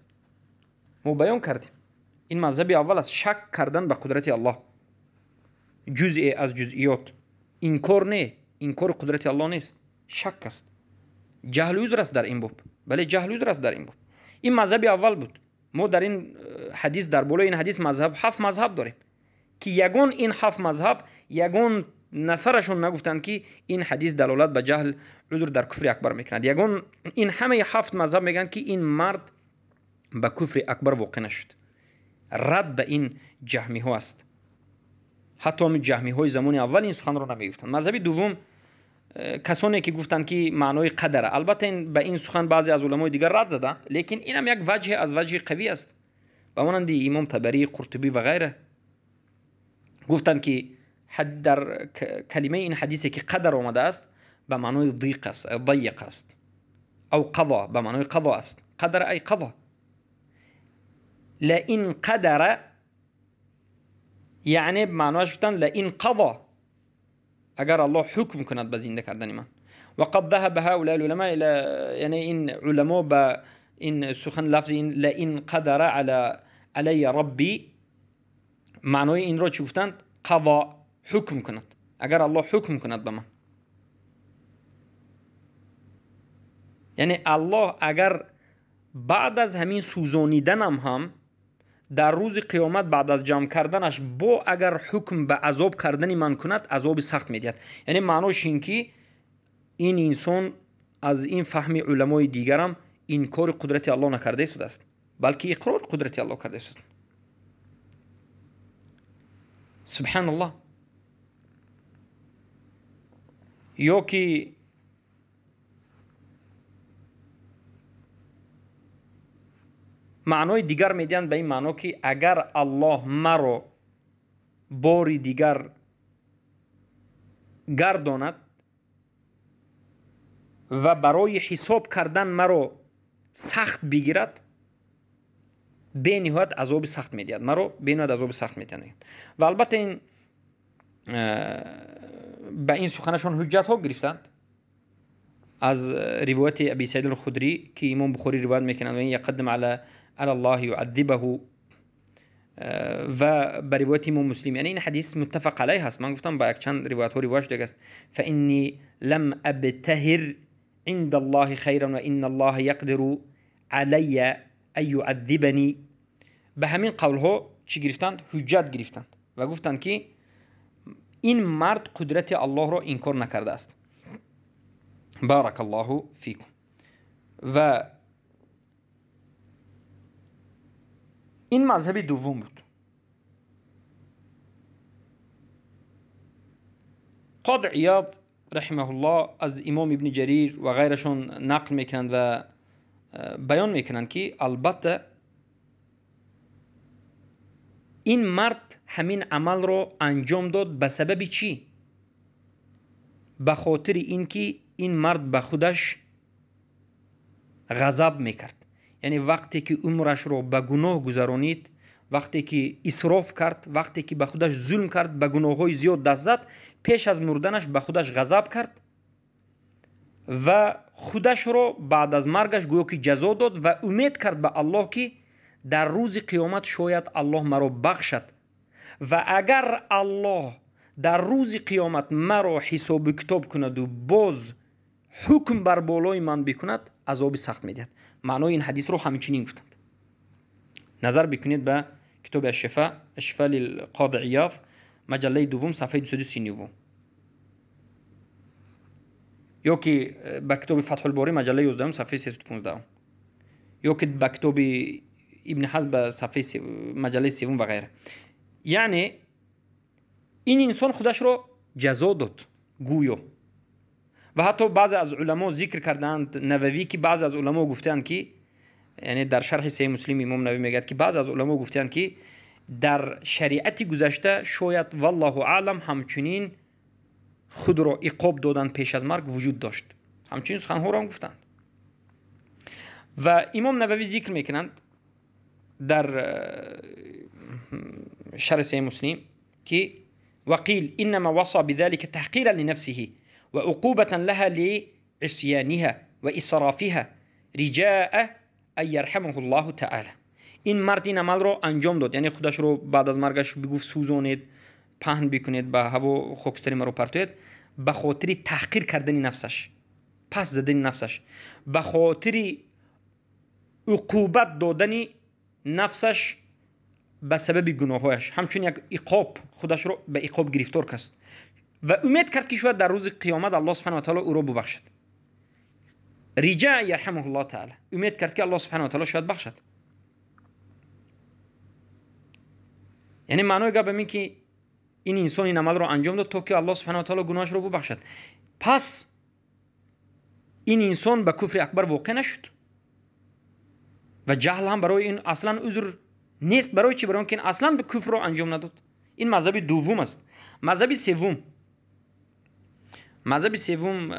мо баён кардем, ин мазҳаби аввал аст, шак кардан ба қудрати Аллоҳ ҷузъе аз ҷузъиёт, инкор не, инкори қудрати Аллоҳ нест, шак аст, ҷаҳлу узр аст дар ин боб. Бале, ҷаҳлу узр аст дар ин боб. Ин мазҳаби аввал буд. Мо дар ин ҳадис, дар болои ин ҳадис мазҳаб, ҳафт мазҳаб дорем, ки ягон ин ҳафт мазҳаб ягон нафарашон нагуфтанд, ки ин ҳадис далолат ба ҷаҳл узр дар куфри акбар мекунад. Ягон ин ҳамаи ҳафт мазҳаб мегӯянд, ки ин мард ба куфри акбар воқеъ нашуд. Рад ба ин ҷаҳмиҳо аст. Ҳатто ҳамин ҷаҳмиҳои замони аввал ин суханро намегуфтанд. Мазҳаби дуввум касоне ки гуфтанд, ки маънои қадара. Албатта ба ин сухан баъзе аз уламои дигар рад зада, лекин инам як ваҷҳе аз ваҷҳи қавӣ аст. Ба монанди имом Табарӣ, Қуртубӣ ва ғайра гуфтанд, ки дар калимаи ин ҳадисе ки қадар омадааст ба маънои диқ аст, дайиқ аст, ав қазо, ба маънои қазо аст. Қадара ай қазо. Лаин қадара, яъне маъноаш гуфтанд лаин қазо, агар Аллоҳ ҳукм кунад ба зинда кардани ман. Ва қад ذهب هؤلاء العلماء الى, яъне ин уламо ба ин сухан лафзи ин лаин қадара алайя рабби, маънои инро чӣ гуфтанд? Қазо, ҳукм кунад, агар Аллоҳ ҳукм кунад ба ман. Яъне Аллоҳ агар баъд аз ҳамин сӯзониданам ҳам дар рӯзи қиёмат баъд аз ҷамъ карданаш бо агар ҳукм ба азоб кардани ман кунад, азоби сахт медиҳад. Яъне маънош ин ки ин инсон аз ин фаҳми уламои дигарам инкори қудрати Аллоҳ накарда истодааст, балки иқрори қудрати Аллоҳ карда истодааст. Субҳаналлоҳ. Ё ки маънои дигар медиҳанд ба ин маъно, ки агар Аллоҳ маро бори дигар гардонад ва барои ҳисоб кардан маро сахт бигирад, бениҳоят азоби сахт медиҳад, маро бениҳоят азоби сахт медиҳад. Ва албатта ин ба ин суханашон ҳуҷҷатҳо гирифтанд аз ривояти Аби Саид ал-Худрӣ, ки имом Бухорӣ ривоят мекунанд, ва ин яқаддам ала аллоҳ юъаззибаҳу, ва ба ривояти имом Муслим. Яъне ин ҳадис муттафақ алайҳ аст. Ман гуфтам ба якчанд ривоятҳо ривоят шудааст. فإني لم أبتهر عند الله خيرا وإن الله يقدر علي أن يعذبني. Ба ҳамин қавлҳо чӣ гирифтанд? Ҳуҷҷат гирифтанд ва гуфтанд, ки ин мард қудрати Аллоҳро инкор накардааст. بارك الله فيكم. و این مذهب دوم بود. قاضی عیاض رحمه الله از امام ابن جریر و غیرشون نقل میکنند و بیان میکنند که البته این مرد همین عمل رو انجام داد به سبب چی؟ به خاطر اینکه این مرد به خودش غضب میکرد. یعنی وقتی که عمرش رو به گناه گذرانید، وقتی که اسراف کرد، وقتی که به خودش ظلم کرد، به گناه‌های زیاد دست زد، پیش از مردنش به خودش غضب کرد و خودش رو بعد از مرگش گویا که جزا داد و امید کرد به الله که در روز قیامت شاید الله مرا بخشد و اگر الله در روز قیامت مرا حساب کتاب کند و باز حکم بر بالای من بکند، عذاب سخت میدهد. معنای این حدیث رو همچنین گفتند. نظر بکنید به کتاب الشفا، الشفا للقاضی عیاض، مجله دوم، صفحه 239، یا که به کتاب فتح الباری مجله 11 صفحه 315، یا که به کتاب ابن حزم به صفحه مجله 3 و غیره. یعنی این انسان خودش رو جزا داد گویا. و حتی بعضی از علما ذکر کردند، نووی که بعضی از علما گفتند که، یعنی در شرح صحیح مسلم امام نووی میگه که بعضی از علما گفتند که در شریعت گذشته شاید والله اعلم همچنین خود را عقاب دادن پیش از مرگ وجود داشت. همچنین سخنها را هم گفتند. و امام نووی ذکر میکنند در شرح صحیح مسلم که وقیل انما وصى بذلك تحقيرا لنفسه وعقوبة لها لعصيانها وإسرافها رجاء أن يرحمه الله تعالى. این مرد این عمل رو انجام داد، یعنی خودش رو بعد از مرگش بگفت سوزانید، پهن بکنید، به هوا خاکستری مرا پرتوید، به خاطر تحقیر کردن نفسش، پس زدن نفسش، به خاطر عقوبت دادن نفسش به سبب گناهایش، همچون یک عقاب خودش رو به عقاب گرفتار کرد و امید کرد که شاید در روز قیامت الله سبحانه و تعالی او را ببخشد. رجاء یرحمه الله تعالی، امید کرد که الله سبحانه و تعالی شاید بخشد. یعنی معنای گپ این که این انسان این عمل رو انجام داد تا که الله سبحانه و تعالی گناهش رو ببخشد. پس این انسان به کفر اکبر واقع نشد و جهل هم برای این اصلا عذر نیست. برای چی؟ برای اینکه اصلا به کفر رو انجام نداد. این مذهب دوم است. مذهب سوم، مذهب سوم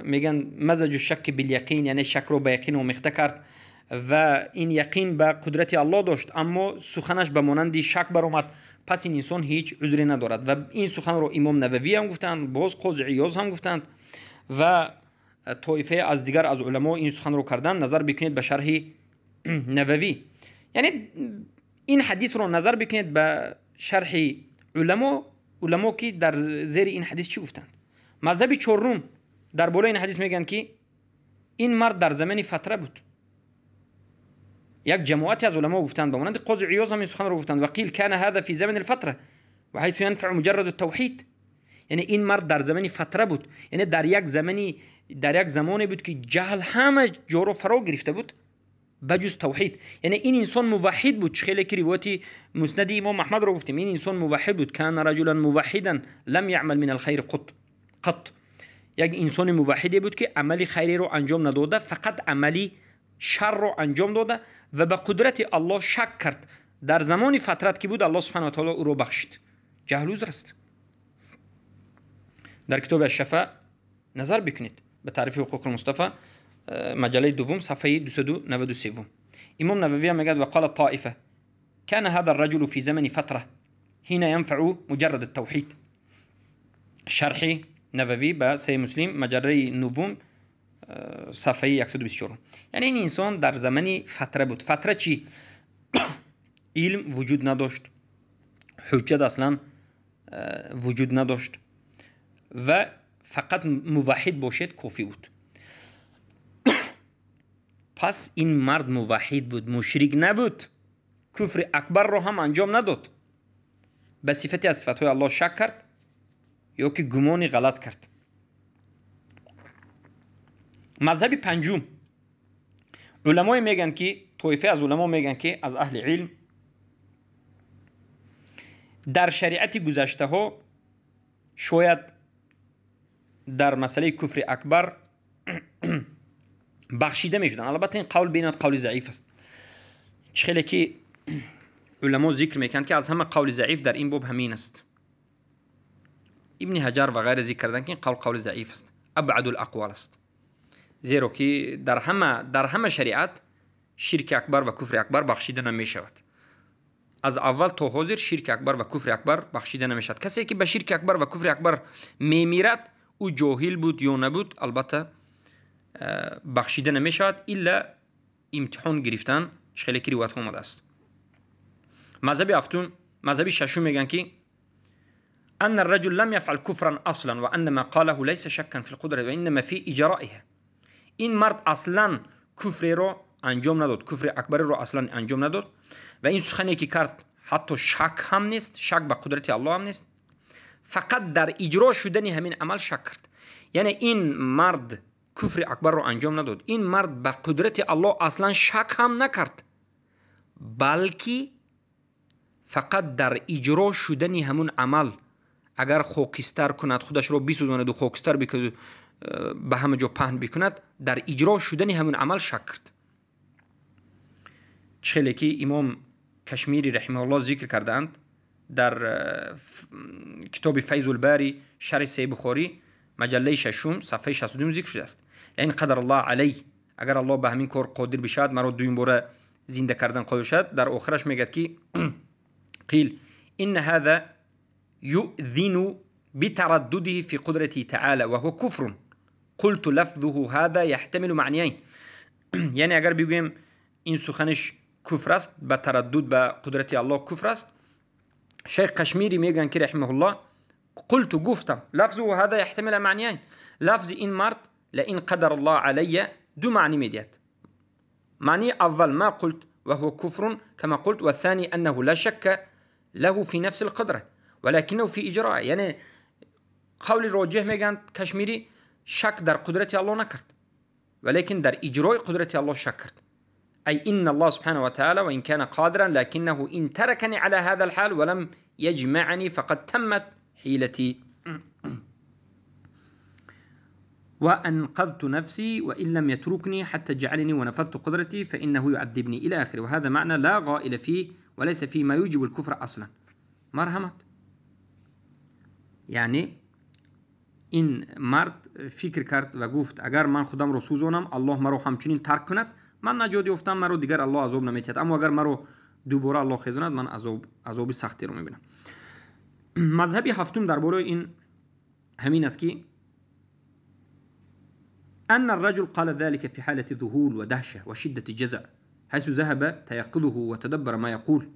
میگن مزج الشک بالیقین، یعنی شک رو به یقین آمیخته کرد و این یقین به قدرت الله داشت، اما سخنش به مانند شک برآمد. پس این انسان هیچ عذری ندارد و این سخن رو امام نووی هم گفتند، باز قاضی عیاض هم گفتند و طایفه از دیگر از علما این سخن رو کردن. نظر بکنید به شرح نووی، یعنی این حدیث رو نظر بکنید به شرح علما، علما که در زیر این حدیث چی گفتند. مذهب چهارم در بالای این حدیث میگن که این مرد در زمان فتره بود. یک جماعتی از علما گفتند به مانند قاضی عیاض هم این سخن رو گفتند، وقیل کان هذا فی زمن الفتره و حيث ينفع مجرد التوحید. یعنی این مرد در زمان فتره بود، یعنی در یک زمانی، در یک زمانی بود که جهل همه جا رو فرا گرفته بود بجز توحید. یعنی این انسان موحد بود، خیلی که روایت مسند امام احمد رو گفتیم، این انسان موحد بود، کان رجلا موحدا لم يعمل من الخير قط. یک انسان موحدی بود که عمل خیری رو انجام نداده، فقط عملی شر رو انجام داده و به قدرت الله شک کرد. در زمان فترت که بود الله سبحانه و تعالی او رو بخشید. جهل عذر است. در کتاب الشفا نظر بکنید به تعریف حقوق المصطفى مجله دوم صفحه 293. امام نووی میگه وقال طائفه كان هذا الرجل في زمن فتره حين ينفع مجرد التوحید. شرح نووی به صحیح مسلم مجله نوم صفحه 124. یعنی این انسان در زمان فتره بود. فتره چی؟ علم وجود نداشت، حجت اصلا وجود نداشت و فقط موحد باشد کافی بود. پس این مرد موحد بود، مشرک نبود، کفر اکبر رو هم انجام نداد، به صفتی از صفتهای الله شک کرد یا که گمان غلط کرد. Мазҳаби панҷум, уламое мегӯянд, ки тоифае аз уламо мегӯянд, ки аз аҳли илм дар шариати гузаштаҳо шояд дар масъалаи куфри акбар бахшида мешуданд. Албатта, ин қавл бениҳоят қавли заиф аст. Чӣ хеле ки уламо зикр мекунанд, ки аз ҳама қавли заиф дар ин боб ҳамин аст. Ибни Ҳаҷар ва ғайра зикр карданд, ки ин қавл қавли заиф аст, абъаду лақвол аст, зеро ки дар ҳама шариат ширки акбар ва куфри акбар бахшида намешавад. Аз аввал то ҳозир ширки акбар ва куфри акбар бахшида намешавад. Касе ки ба ширки акбар ва куфри акбар мемирад, ӯ ҷоҳил буд ё набуд, албатта, бахшида намешавад, илла имтиҳон гирифтан, хеле ки ривоятҳо омадааст. Мазҳаби ҳафтум, мазҳаби шашум мегӯянд, ки أن الرجل لم يفعل كفرا أصلا وأن ما قاله ليس شكا في القدرة وإنما في إجرائها. Ин мард аслан куфреро анҷом надод, куфри акбареро аслан анҷом надод ва ин сухане ки кард, ҳатто шак ҳам нест, шак ба қудрати Аллоҳ ҳам нест, фақат дар иҷро шудани ҳамин амал шак кард. Яъне ин мард куфри акбарро анҷом надод, ин мард ба қудрати Аллоҳ аслан шак ҳам накард, балки фақат дар иҷро шудани ҳамун амал, агар хокистар кунад, худашро бисӯзонаду хокистар бикунаду ба ҳама ҷо паҳн бикунад, дар иҷро шудани ҳамун амал шак кард. Чӣ хеле ки имом Кашмири раҳимаҳуллоҳ зикр кардаанд дар китоби Файзулбари, шарҳи Саҳиҳи Бухорӣ, маҷаллаи шашум, сафҳаи 62 зикр шудааст: لئن قدر الله علي, агар Аллоҳ ба ҳамин кор қодир бишавад, маро дуюм бора зинда кардан қодир шавад. Дар охираш мегӯяд, ки قيل إن هذا يؤذن بتردده في قدرته تعالى وهو كفر. قلت لفظه هذا يحتمل معنيين. Яъне агар бигӯем, ин суханаш куфр аст, ба тараддуд ба қудрати Аллоҳ куфр аст, шайх Кашмирӣ мегӯянд, ки раҳимаҳуллоҳ, قلت гуфтам, لفظه هذا يحتمل معنيين, лафзи ин мард لئن قدر الله علي ду маънӣ медиҳад. Маънии аввал ما قلت وهو كفر كما قلت، والثاني أنه لا شك له في نفس القدرة ولكنه في إجرائه. Яъне қавли роҷеҳ, мегӯянд Кашмирӣ, шак дар қудрати Аллоҳ накард, валекин дар иҷрои қудрати Аллоҳ шак кард. أي إن الله سبحانه وتعالى وإن كان قادرا لكنه إن تركني على هذا الحال ولم يجمعني فقد تمت حيلتي وأنقذت نفسي، وإن لم يتركني حتى جعلني ونفذت قدرتي فإنه يعذبني إلى آخره. وهذا معنى لا غائل فيه وليس فيه ما يوجب الكفر أصلا. Марҳамат. Яъне ин мард фикр кард ва гуфт: агар ман худамро сӯзонам, Аллоҳ маро ҳамчунин тарк кунад, ман наҷот ёфтам, маро дигар Аллоҳ азоб наметиҳад, аммо агар маро дубора Аллоҳ хезонад, ман азоби сахтеро мебинам. Мазҳаби ҳафтум дар бораи ин ҳамин аст, ки أن الرجل قال ذلك في حالة ذهول ودهشة وشدة جزع حيث ذهب تيقظه وتدبر ما يقول.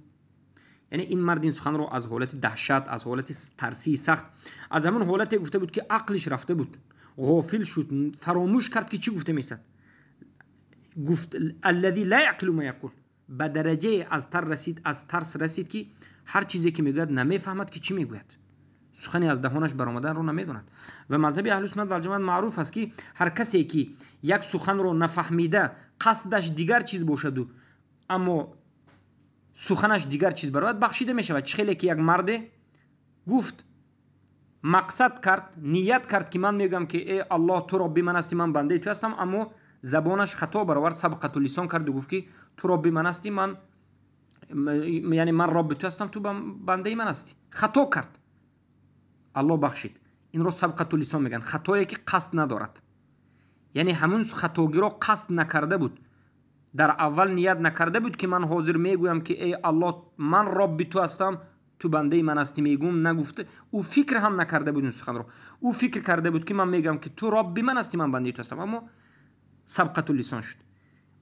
Яъне ин мард ин суханро аз ҳолати даҳшат, аз ҳолати тарсии сахт, аз ҳамон ҳолате гуфта буд, ки ақлиш рафта буд, ғофил шуд, фаромӯш кард, ки чӣ гуфта месад. Гуфт الذي لا يعقل ما يقول, ба дараҷае аз тарс расид, ки ҳар чизе ки мегӯяд, намефаҳмад, ки чӣ мегӯяд, сухане аз даҳонаш баромаданро намедонад. Ва мазҳаби аҳлу суннат валҷамоат маъруф аст, ки ҳар касе ки як суханро нафаҳмида, қасдаш дигар чиз бошаду, аммо суханаш дигар чиз барояд, бахшида мешавад. Чӣ хеле ки як марде гуфт, мақсад кард, ният кард, ки ман мегӯям, ки э Аллоҳ, ту робби ман ҳастӣ, ман бандаи ту ҳастам, аммо забонаш хато баровард, سبقة اللسان карду гуфт, ки ту робби ман ҳастӣ, ман, яъне ман робби ту ҳастам, ту бандаи ман ҳастӣ. Хато кард, Аллоҳ бахшид. Инро سبقة اللسان мегӯянд, хатое ки қасд надорад. Яъне ҳамун хатогиро қасд накарда буд, дар аввал ният накарда буд, ки ман ҳозир мегӯям, ки эй Аллоҳ, ман робби ту ҳастам, ту бандаи ман ҳастӣ мегӯм, нагуфта. Ӯ фикр ҳам накарда буд ин суханро. Ӯ фикр карда буд, ки ман мегӯям, ки ту робби ман ҳастӣ, ман бандаи ту ҳастам, аммо سبقة اللسان шуд.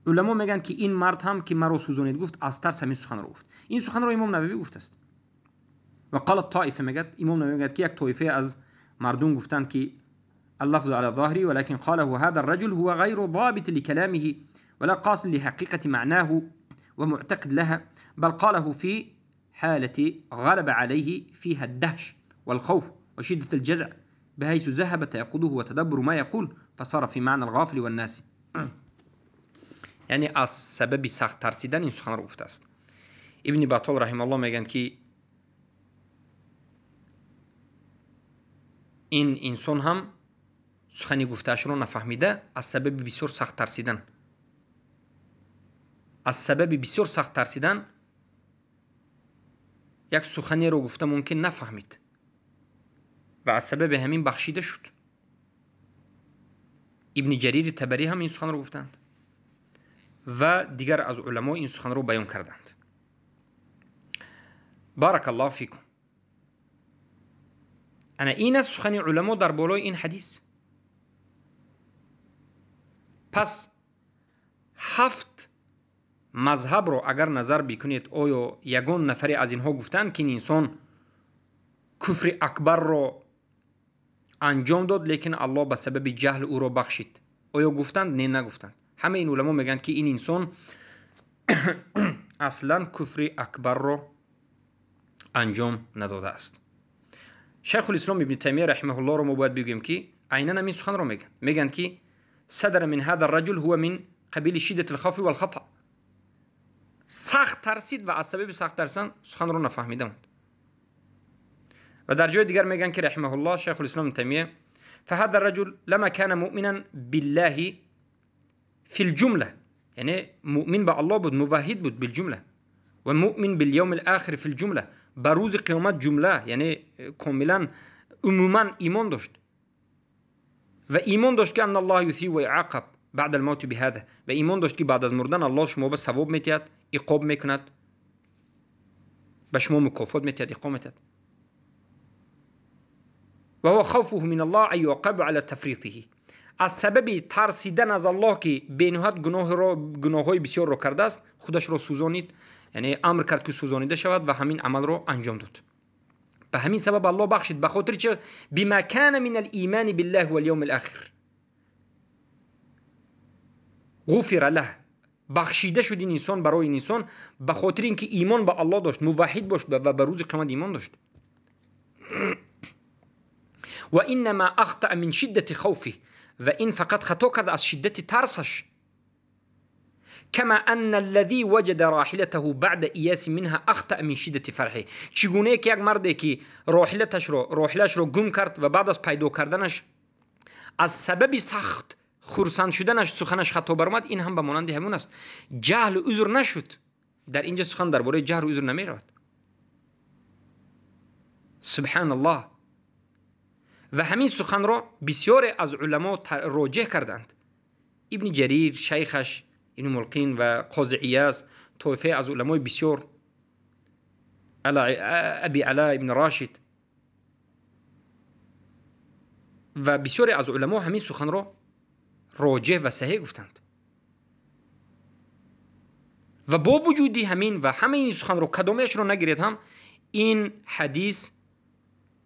Уламо мегӯянд, ки ин мард ҳам, ки маро сӯзонед гуфт, аз тарс ҳамин суханро гуфт. Ин суханро имом Нававӣ гуфтааст. وقال طائفة, мегӯяд имом Нававӣ, мегӯяд, ки як тоифае аз мардум гуфтанд, ки اللفظ على ظاهره ولكن قاله هذا الرجل هو غير ضابط لكلامه ولا قاصد لحقيقة معناه ومعتقد لها، بل قاله في حالة غلب عليه فيها الدهش والخوف وشدة الجزع بحيث ذهب تيقظه وتدبر ما يقول. فصار في معنى الغافل والناس. Яъне аз сабаби сахт тарсидан ин суханро гуфтааст. Ибни Батол раҳималлоҳ мегӯянд, ки ин инсон ҳам сухани гуфтаашро нафаҳмида аз сабаби бисёр сахт тарсидан, аз сабаби бисёр сахт тарсидан як суханеро гуфта мумкин нафаҳмид ва аз сабаби ҳамин бахшида шуд. Ибни Ҷарири Табарӣ ҳам ин суханро гуфтанд ва дигар аз уламо ин суханро баён карданд. Баракаллоҳу фикум. Ана ин аст сухани уламо дар болои ин ҳадис. Пас ҳафт мазҳабро агар назар бикунед, оё ягон нафаре аз инҳо гуфтанд, ки ин инсон куфри акбарро анҷом дод, лекин Аллоҳ ба сабаби ҷаҳл ӯро бахшид? Оё гуфтанд? Не, нагуфтанд. Ҳамаи ин уламо мегӯянд, ки ин инсон аслан куфри акбарро анҷом надодааст. Шайхулислом Ибни Таймия раҳимаҳуллоҳро мо бояд бигӯем, ки айнан ҳамин суханро мегӯянд. Мегӯянд, ки садара мин ҳада раҷул ҳува мин қабили шиддати лхавфи валхата. Сахт тарсид ва аз сабаби сахт тарсидан суханро нафаҳмида монд. Ва дар ҷои дигар мегӯянд, ки раҳимаҳуллоҳ Шайхулислом Ибни Таймия фаҳада раҷул лама кана муъминан биллаҳи фи лҷумла, яъне муъмин ба Аллоҳ буд, муваҳҳид буд билҷумла, ва муъмин билявми лахир фи лҷумла, ба рӯзи қиёмат ҷумла, яъне комилан умуман имон дошт ва имон дошт, ки анна Аллоҳ юсибу ва юақаб баъда алмавти биҳада, ва имон дошт, ки баъд аз мурдан Аллоҳ шумо ба савоб метиҳад, иқоб мекунад, ба шумо мукофот метиҳад, иқом метиҳад. Ва ҳува хавфуҳу мин Аллоҳ ан юақаба ала тафритиҳи. Аз сабаби тарсидан аз Аллоҳ, ки бениҳоят гуноҳҳои бисёрро кардааст, худашро сӯзонид, яъне амр кард, ки сӯзонида шавад ва ҳамин амалро анҷом дод. Ба ҳамин сабаб Аллоҳ бахшид, ба хотири чи? Бима кана мин алимани биллаҳи валявми лахир ғуфира лаҳ. Бахшида шуд ин инсон барои ин инсон ба хотири ин ки имон ба Аллоҳ дошт, муваҳҳид бошд ва ба рӯзи қиёмат имон дошт. Ва иннама ахтаа мин шиддати хавфи, ва ин фақат хато кард аз шиддати тарсаш. Кама анна аллази ваҷада роҳилатаҳу баъда ияси минҳа ахтаа мин шиддати фарҳи. Чӣ гунае ки як марде ки роҳилашро гум кард ва баъд аз пайдо карданаш аз сабаби сахт хурсанд шуданаш суханаш хато баромад, ин ҳам ба монанди ҳамон аст. Ҷаҳлу узр нашуд. Дар инҷа сухан дар бораи ҷаҳлу узр намеравад. Субҳаналлоҳ. Ва ҳамин суханро бисёре аз уламо роҷеҳ карданд. Ибни Ҷарир, шайхаш Ибни Мулқин ва Қози Ияз, тоифае аз уламои бисёр, Аби Ала ибни Рашид ва бисёре аз уламо ҳамин суханро роҷеҳ ва саҳеҳ гуфтанд. Ва бо вуҷуди ҳамин ва ҳамаи ин суханро кадомеашро нагиред ҳам, ин ҳадис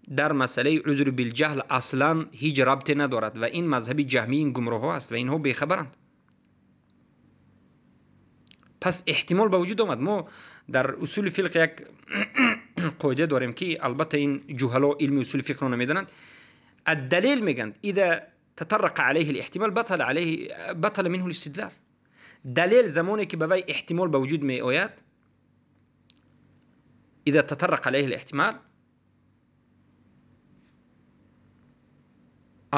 дар масъалаи узр билҷаҳл аслан ҳеҷ рабте надорад ва ин мазҳаби ҷаҳмии ин гумроҳҳо аст ва инҳо бехабаранд. Пас эҳтимол ба вуҷуд омад. Мо дар усули фиқҳ як қоида дорем, ки албатта ин ҷуҳало илми усули фиқҳро намедонанд. Аддалил мегӯянд, ида татаррақа алайҳи лиҳтимол батала минҳу листидлал. Далел замоне ки ба вай эҳтимол ба вуҷуд меояд, ида татаррақа алайҳи лиҳтимол,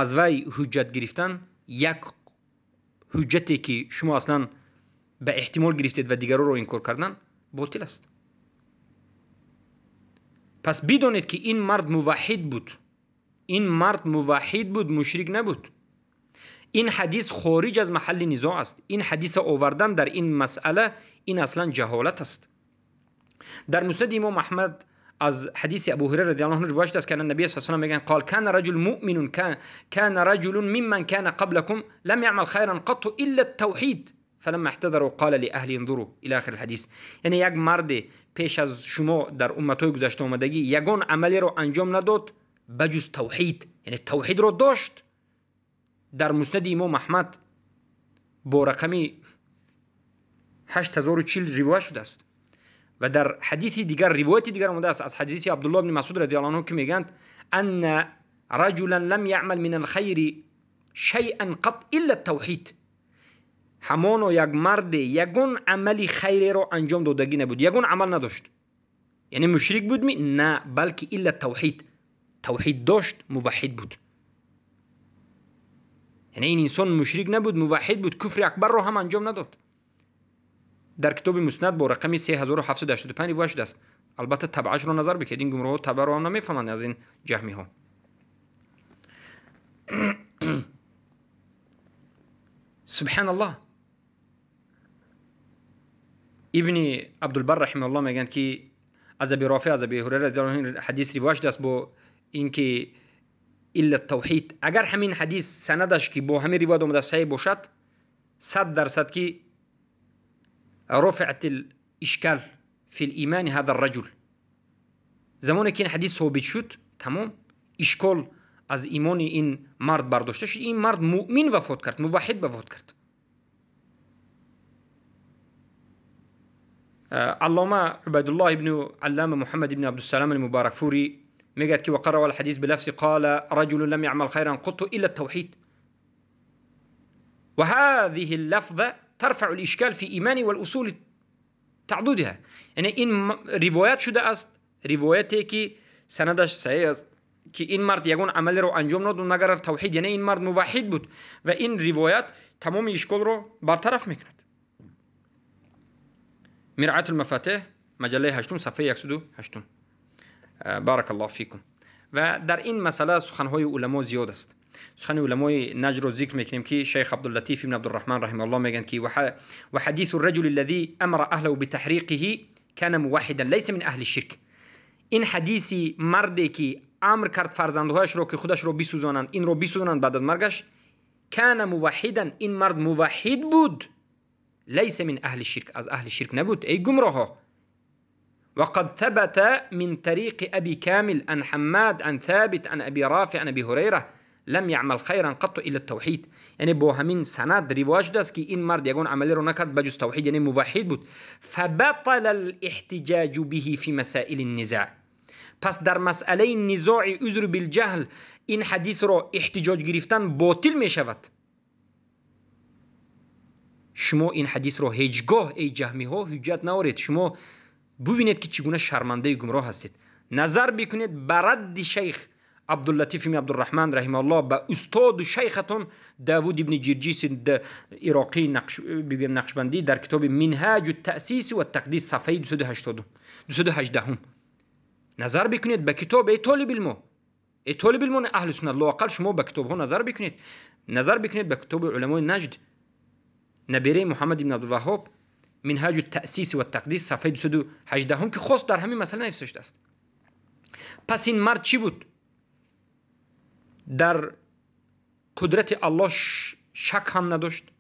аз вай ҳуҷҷат гирифтан як ҳуҷҷате ки шумо аслан ба эҳтимол гирифтед ва дигароро инкор кардан ботил аст. Пас бидонед, ки ин мард муваҳҳид буд. Ин мард муваҳҳид буд, мушрик набуд. Ин ҳадис хориҷ аз маҳалли низоъ аст. Ин ҳадиса овардан дар ин масъала ин аслан ҷаҳолат аст. Дар муснади имом Аҳмад аз ҳадиси Абу Ҳурайра радиаллоҳу анҳу ривоят шудааст, ки анна набия саллаллоҳу алайҳи васаллам мегӯянд: қол кана раҷул муъминун кана раҷулун мимман кана қаблакум лам яъмал хайран қатту илла ат-тавҳид фаламма иҳтадару қола ли аҳли инзуру ила охири ҳадис. Яъне як марде пеш аз шумо дар умматҳои гузашта омадагӣ ягон амалеро анҷом надод ба ҷуз тавҳид, яъне тавҳидро дошт. Дар муснади имом Аҳмад бо рақами 8040 ривоят шудааст. Ва дар ҳадиси дигар ривояти дигар омадааст аз ҳадиси Абдуллоҳ ибни Масъуд радиаллоҳу анҳу, ки мегӯянд: анна раҷулан лам яъмал мин алхайри شيئا قط إلا التوحید. ҳамоно як марде ягон амали хайреро анҷом додагӣ набуд, ягон амал надошт. Яъне мушрик буд ми? На, балки илла тавҳид. Тавҳид дошт, муваҳҳид буд. Яъне ин инсон мушрик набуд, муваҳҳид буд, куфри акбарро ҳам анҷом надод. Дар китоби Муснад бо рақами 3785 ривоят шудааст. Албатта табъашро назар бикунед, ин гумроҳҳо табъро ҳам намефаҳманд аз ин ҷаҳмиҳо. Субҳаналлоҳ. Ибни Абдулбар раҳимаҳуллоҳ мегӯянд, ки аз Аби Рофеъ, аз Аби Ҳурайра разияллоҳу анҳу ҳадис ривоят шудааст бо инки илла тавҳид. Агар ҳамин ҳадис санадаш ки бо ҳамин ривоят омада саҳеҳ бошад, 100% ки رفعت الإشكال في الإيمان هذا الرجل. زمانی که این حدیث ثابت شد، تمام اشکال از ایمان این مرد برداشته شد. این مرد مؤمن وفات کرد، موحد وفات کرد. علامه عبيد الله ابن علامه محمد ابن عبد السلام المباركفوري میگه که وقرأ الحديث بلفظ قال رجل لم يعمل خيرا قط إلا التوحيد، وهذه اللفظة ترفع الإشكال في إيمان والأصول تعددها. یعنی این روایت شده است، روایتی که سندش صحیح است که این مرد یگان عملی رو انجام نداد مگر توحید، یعنی این مرد موحد بود و این روایت تمام اشکال رو برطرف میکند. مرعاة المفاتيح مجله 8 صفحه 108. بارک الله فیکم. و در این مسئله سخنهای علما زیاد است. سخن علمای نجد رو ذکر میکنیم که شیخ عبداللطیف بن عبدالرحمن رحمه الله میگن که وحديث الرجل الذي امر اهله بتحريقه كان موحدا ليس من اهل الشرك. این حدیثی مردی که امر کرد فرزندهایش رو که خودش رو بسوزانند، این رو بسوزانند بعد از مرگش، كان موحدا، این مرد موحد بود، ليس من اهل الشرك، از اهل شرک نبود ای گمراه. وقد ثبت من طريق أبي كامل عن حماد عن ثابت عن أبي رافع عن أبي هريرة لم يعمل خيرا قط إلا التوحيد. یعنی با همین سند روایت شده است که این مرد یگان عملی رو نکرد بجز توحید، یعنی موحد بود. فبطل الاحتجاج به في مسائل النزاع. پس در مسئله نزاع عذر بالجهل این حدیث رو احتجاج گرفتن باطل می شود. شما این حدیث رو هیچگاه ای جهمی ها حجت نورید. شما ببینید که چگونه شرمنده گمراه هستید. نظر بکنید به رد شیخ عبداللطیف بن عبدالرحمن رحمه الله به استاد شیختون داوود ابن جرجیس عراقی نقشبندی در کتاب منهاج التأسیس و التقدیس صفحه 218. نظر بکنید به کتاب ای طالب علم، ای طالب علم اهل سنت، لااقل شما به کتاب ها نظر بکنید. نظر بکنید به کتاب علمای نجد، نبیره محمد بن عبدالوهاب، منهاج التأسیس و التقدیس صفحه 218 که خواست در همین مسئله نوشته شده است. پس این مرد چی بود؟ در قدرت الله شک هم نداشت.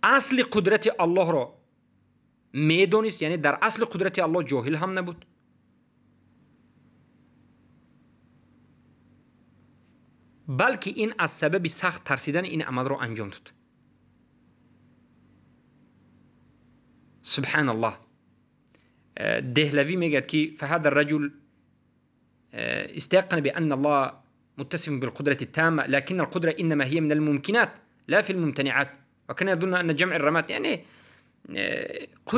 اصل قدرت الله را میدونست، یعنی در اصل قدرت الله جاهل هم نبود. بلکه این از سبب سخت ترسیدن این عمل را انجام داد. سبحان الله. دهلوی میگه که فهذا الرجل استيقن بأن الله متصف بالقدرة التامة، لكن القدرة إنما هي من الممكنات لا في الممتنعات، وكان يظن أن جمع الرمات، یعنی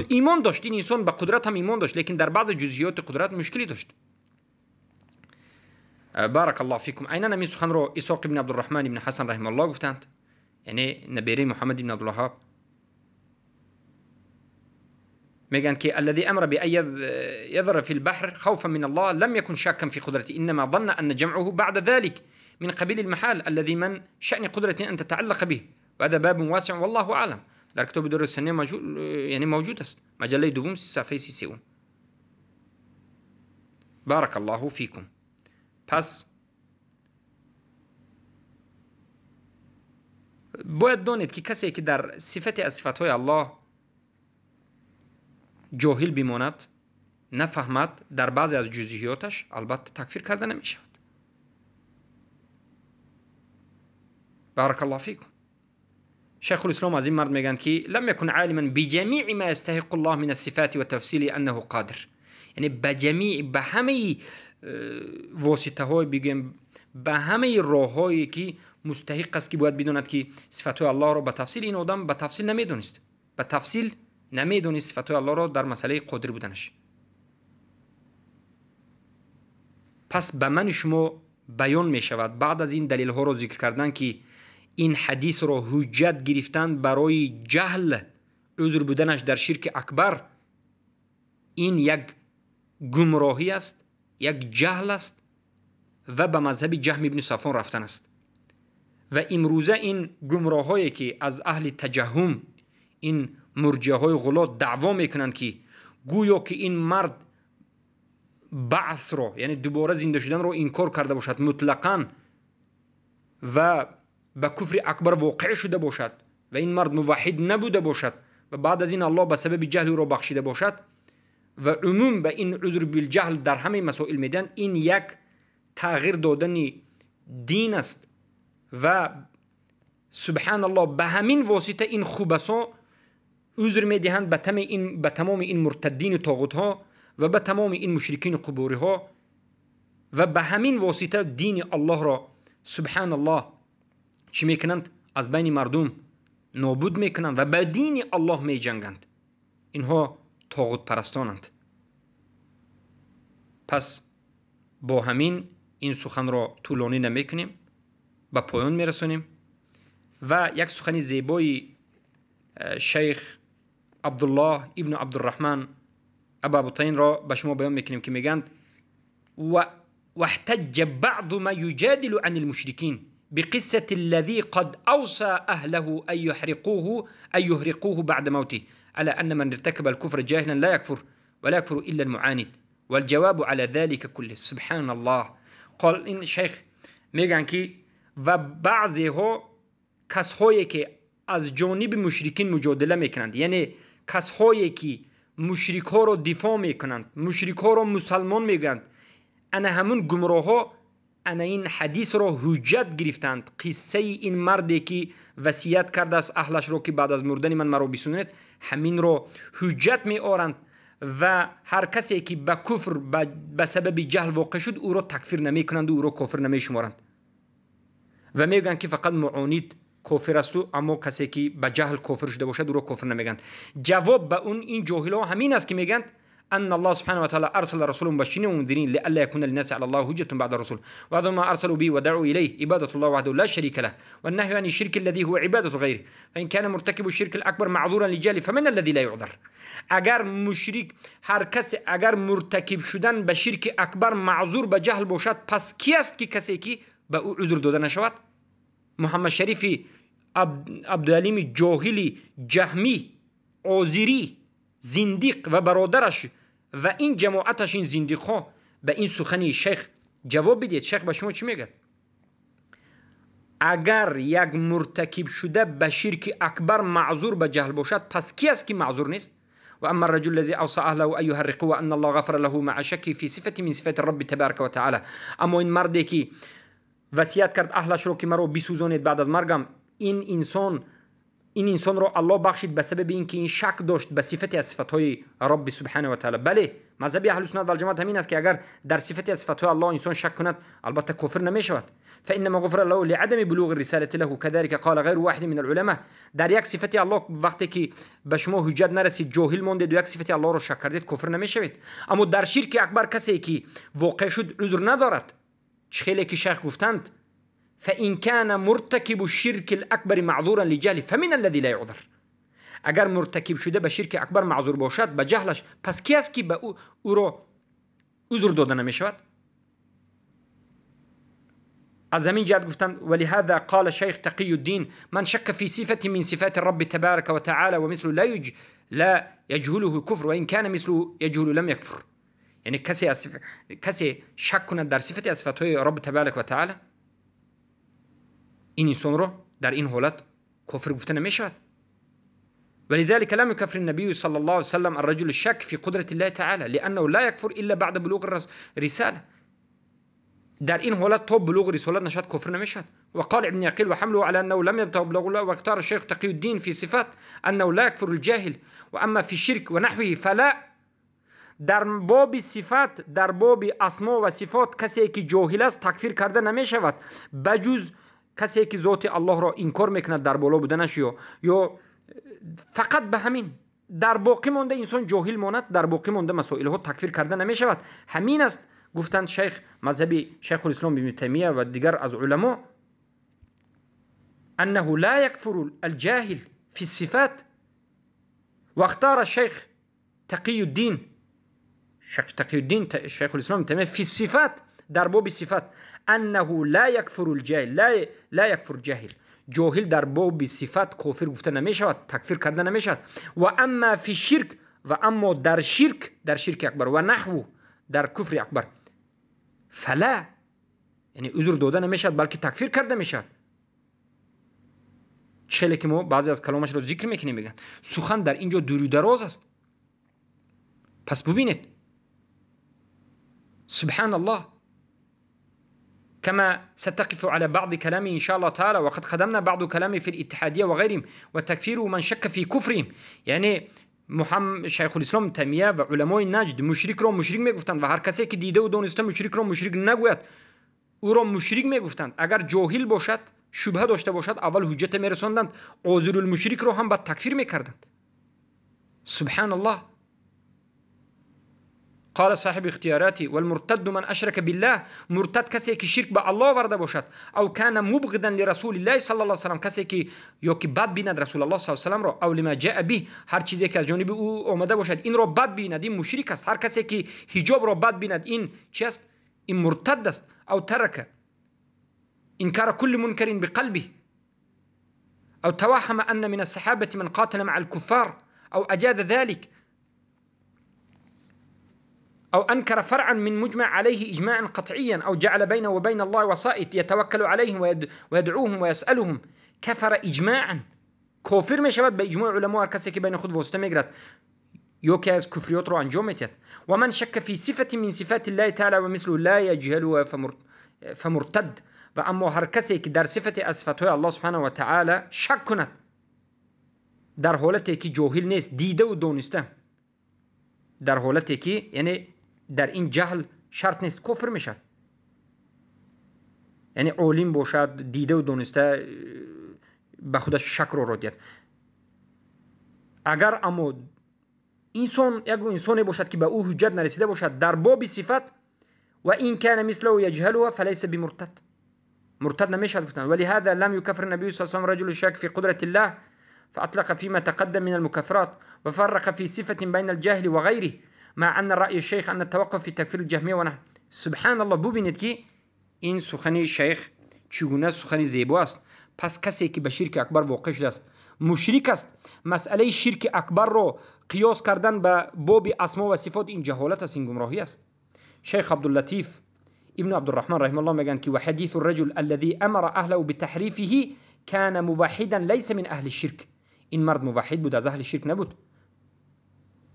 ایمان داشت این انسان به قدرت هم ایمان داشت، لیکن در بعض جزئیات قدرت مشکلی داشت. بارک الله فیکم. عینا همین سخن رو اسحاق بن عبدالرحمن بن حسن رحمه الله گفتند، یعنی نبیره محمد بن عبدالوهاب. میگن که الذي امر بأن يذر في البحر خوفا من الله لم يكن شاكا في قدرته، انما ظن ان جمعه بعد ذلك من قبيل المحال الذي من شأن قدرة ان تتعلق به، وهذا باب واسع والله اعلم. در کتاب در السنه موجود، یعنی موجود است، مجله دوم صفحه 33. بارک الله فیکم. پس باید دانید که کسی که در صفت از صفتهای الله جاهل بماند، نفهمد، در بعضی از جزئیاتش البته تکفیر کرده نمیشود. بارک الله فیکم. شیخ الاسلام از این مرد میگن که لم يكن عالما بجميع ما يستحق الله من الصفات والتفصيل انه قادر. یعنی به جمیع، به همه واسطه های بگیم، ба ҳамаи роҳҳое ки мустаҳиқ аст, ки бояд бидонад ки сифатҳои Аллоҳро ба тафсил, ин одам ба тафсил намедонист, ба тафсил намедонист сифатҳои Аллоҳро дар масъалаи қодир буданаш. Пас ба мани шумо баён мешавад баъд аз ин далелҳоро зикр кардан, ки ин ҳадисро ҳуҷҷат гирифтан барои ҷаҳл узр буданаш дар ширки акбар, ин як гумроҳӣ аст, як ҷаҳл аст ва ба мазҳаби Ҷаҳм ибни Сафвон рафтан аст. Ва имрӯза ин гумроҳое ки аз аҳли таҷаҳҳум, ин мурҷиаҳои ғулот даъво мекунанд, ки гӯё ки ин мард баъсро, яъне дубора зинда шуданро инкор карда бошад мутлақан ва ба куфри акбар воқеъ шуда бошад ва ин мард муваҳҳид набуда бошад ва баъд аз ин Аллоҳ ба сабаби ҷаҳли ӯро бахшида бошад ва умум ба ин узр билҷаҳл дар ҳамаи масоил медиҳанд, ин як тағйир додани дин аст. Ва субҳаналлоҳ ба ҳамин восита ин хубасо узр медиҳанд ба тамоми ин муртаддини тоғутҳо ва ба тамоми ин мушрикини қубуриҳо, ва ба ҳамин восита дини Аллоҳро субҳаналлоҳ чӣ мекунанд? Аз байни мардум нобуд мекунанд ва ба дини Аллоҳ меҷанганд. Инҳо тоғутпарастонанд. Пас бо ҳамин ин суханро тӯлонӣ намекунем, ба поён мерасонем ва як сухани зебои шайх Абдуллоҳ ибну Абдурраҳман Абабутайнро ба шумо баён мекунем, ки мегӯянд: واحتج بعض ما يجادل عن المشركين بقصة الذي قد أوصى أهله أن يحرقوه بعد موته على أن من ارتكب الكفر جاهلا لا يكفر ولا يكفر إلا المعاند والجواب على ذلك كله. سبحان الله. قال این شیخ میگن که و بعضی ها کسهایی که از جانب مشرکین مجادله میکنند، یعنی کسهایی که مشرک ها رو دفاع میکنند، مشرک ها رو مسلمان میگند، انا همون گمراه ها انا این حدیث را حجت گرفتند، قصه این مردی که وصیت کرده است اهلش رو که بعد از مردن من مرا بسوزانید، همین رو حجت می آرند و هر کسی که به کفر به سبب جهل واقع شد او را تکفیر نمی کنند و او را کافر نمی شمارند و میگن که فقط معاند کافر است، اما کسی که به جهل کافر شده باشد او را کافر نمیگند. جواب به اون این جاهل ها همین است که میگند أن الله سبحانه وتعالى أرسل رسولا مبشرين ومنذرين لئلا يكون للناس على الله حجة بعد الرسل، وهذا ما أرسلوا به ودعوا إليه عبادة الله وحده لا شريك له، والنهي عن الشرك الذي هو عبادة غيره، فإن كان مرتكب الشرك الأكبر معذورا لجهله فمن الذي لا يعذر. اگر مشرک هر کس اگر مرتکب شدن به شرک اکبر معذور به جهل باشد، پس کی است که کسی که به او عذر داده نشود؟ محمد شریفی عبدالعلیم جاهلی جهمی آذری زندیق و برادرش و این جماعتش این زندیق‌ها به این سخنی شیخ جواب بدید. شیخ به شما چی میگه؟ اگر یک مرتکب شده به شرک اکبر معذور به جهل باشد، پس کی است که معذور نیست؟ و اما الرجل الذي اوصى اهله ان يحرقوه ان الله غفر له مع شک في صفه من صفات الرب تبارک و تعالی. اما این مردی که وصیت کرد اهلش رو که مرا بسوزانید بعد از مرگم، این انسان رو الله بخشید به سبب اینکه این شک داشت به صفتی از صفتهای رب سبحانه و تعالی. بله، مذهب اهل سنت و الجماعت همین است که اگر در صفتی از صفتهای الله انسان شک کند البته کافر نمیشود. فانما غفر له لعدم بلوغ الرساله له كذلك قال غیر واحد من العلماء. در یک صفتی الله وقتی که به شما حجت نرسید، جاهل ماندید و یک صفتی الله رو شک کردید، کافر نمیشوید. اما در شرک اکبر کسی که واقع شد عذر ندارد. خیلی که شیخ گفتند فإن كان مرتكب الشرك الأكبر معذورا لجهله فمن الذي لا يعذر. اگر مرتکب شده به شرک اکبر معذور باشد به جهلش، پس کی است که به او را عذر داده نمیشود؟ از همین جهت گفتند ولهذا قال شیخ تقی الدین من شک في صفة من صفات الرب تبارك وتعالى ومثله لا يجهله كفر وإن كان مثله يجهل لم يكفر. یعنی کسی شک کند در صفت از صفتهای رب تبارک و تعالی، این انسان رو در این حالت کفر گفته نمیشود. ولذلك لم يكفر النبي صلى الله عليه وسلم الرجل الشك في قدرة الله تعالى لأنه لا يكفر إلا بعد بلوغ الرسالة. در این حالت تا بلوغ رسالت نشد کفر نمیشد. وقال ابن عقيل وحمله على أنه لم يبلغ الله. واختار الشيخ تقي الدين في صفات أنه لا يكفر الجاهل، وأما في الشرك ونحوه فلا. Дар боби сифат, дар боби асмо ва сифот касе ки ҷоҳил аст такфир карда намешавад, ба ҷуз касе ки зоти Аллоҳро инкор мекунад дар боло буданаш ё фақат ба ҳамин дар боқӣ монда инсон ҷоҳил монад, дар боқӣ монда масоилҳо такфир карда намешавад. Ҳамин аст гуфтанд шайх мазҳаби Шайхулислом ибни Таймия ва дигар аз уламо, أنه لا يكفر الجاهل في الصفات. واختار الشيخ تقي الدين، شيخ تقي الدين شيخ الإسلام تيمية في الصفات، در باب الصفات أنه لا يكفر الجاهل، لا يكفر الجاهل، جاهل در باب صفات کافر گفته نمیشود، تکفیر کرده نمیشود. و اما فی شرک، و اما در شرک، در شرک اکبر و نحو، در کفر اکبر، فلا، یعنی عذر داده نمیشود بلکه تکفیر کرده میشود. چله که ما بعضی از کلامش رو ذکر میکنیم میگن سخن در اینجا دور و دراز است. پس ببینید سبحان الله، كما ستقف على بعض كلامي إن شاء الله تعالى، وقد قدمنا بعض كلامي في الاتحادية وغيرهم وتكفير من شك في كفرهم. یعنی شیخ الاسلام تیمیه و علمای نجد مشرک را مشرک میگفتند و هر کسی که دیده و دانسته مشرک را مشرک نگوید او را مشرک میگفتند. اگر جاهل باشد، شبهه داشته باشد، اول حجت میرساندند، عذر المشرک را هم بعد تکفیر میکردند. سبحان الله. قال صاحب اختیاراتی والمرتد من اشرك بالله، مرتد کسی که شرک به الله ورده باشد، او کان مبغضا لرسول الله صلی الله علیه و سلم، کسی که یا که بد بیند رسول الله صلی الله علیه و سلم را، او لما جاء به، هر چیزی که از جانب او آمده باشد این را بد بیند، این مشرک است. هر کسی که حجاب را بد بیند این چی است؟ این مرتد است. او ترک انکار كل منكر بقلبه، او توهم ان من الصحابه من قاتل مع الكفار، او اجاز ذلك، أو أنكر فرعا من مجمع عليه إجماعا قطعيا، أو جعل بينه وبين الله وسائط يتوكل عليهم ويدعوهم ويسألهم، كفر إجماعا. کافر می شود به اجماع علما هر کسی که بین خود واسطه میگیرد یا که از کفریات رو انجام میدهد. و من شک فی صفة من صفات الله تعالی و مثله لا یجهلها فمرتد. و اما هر کسی که در صفت از صفتهای الله سبحانه و تعالی شک کند در حالتی که جاهل نیست، دیده و دانسته، در حالتی که یعنی در این جهل شرط نیست، کفر میشد. یعنی عالم باشد، دیده و دانسته به خودش شک رو دید. اگر اما انسان یک انسانی باشد که به او حجت نرسیده باشد در باب صفت، و این کان مثله یجهلها فلیس بمرتد، مرتد نمیشد گفتن. ولهذا لم يكفر النبي صلى الله عليه وسلم رجل شاك في قدرة الله فأطلق فيما تقدم من المكفرات وفرق في صفة بين الجاهل وغيره، مع أن رأي الشيخ أن التوقف في تكفير الجهمية ونحو. سبحان الله. ببینید که این سخن شیخ چگونه سخن زیبا است. پس کسی که به شرک اکبر واقع شده است مشرک است. مسئله شرک اکبر را قیاس کردن به باب اسما و صفات این جهالت است، این گمراهی است. شیخ عبداللطیف ابن عبدالرحمن رحمه الله میگن که و حدیث الرجل الذي امر اهله بتحریفه كان موحدا ليس من اهل الشرك. این مرد موحد بود، از اهل شرک نبود.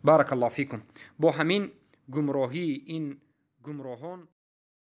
بارک الله فیکم. با همین گمراهی این گمراهان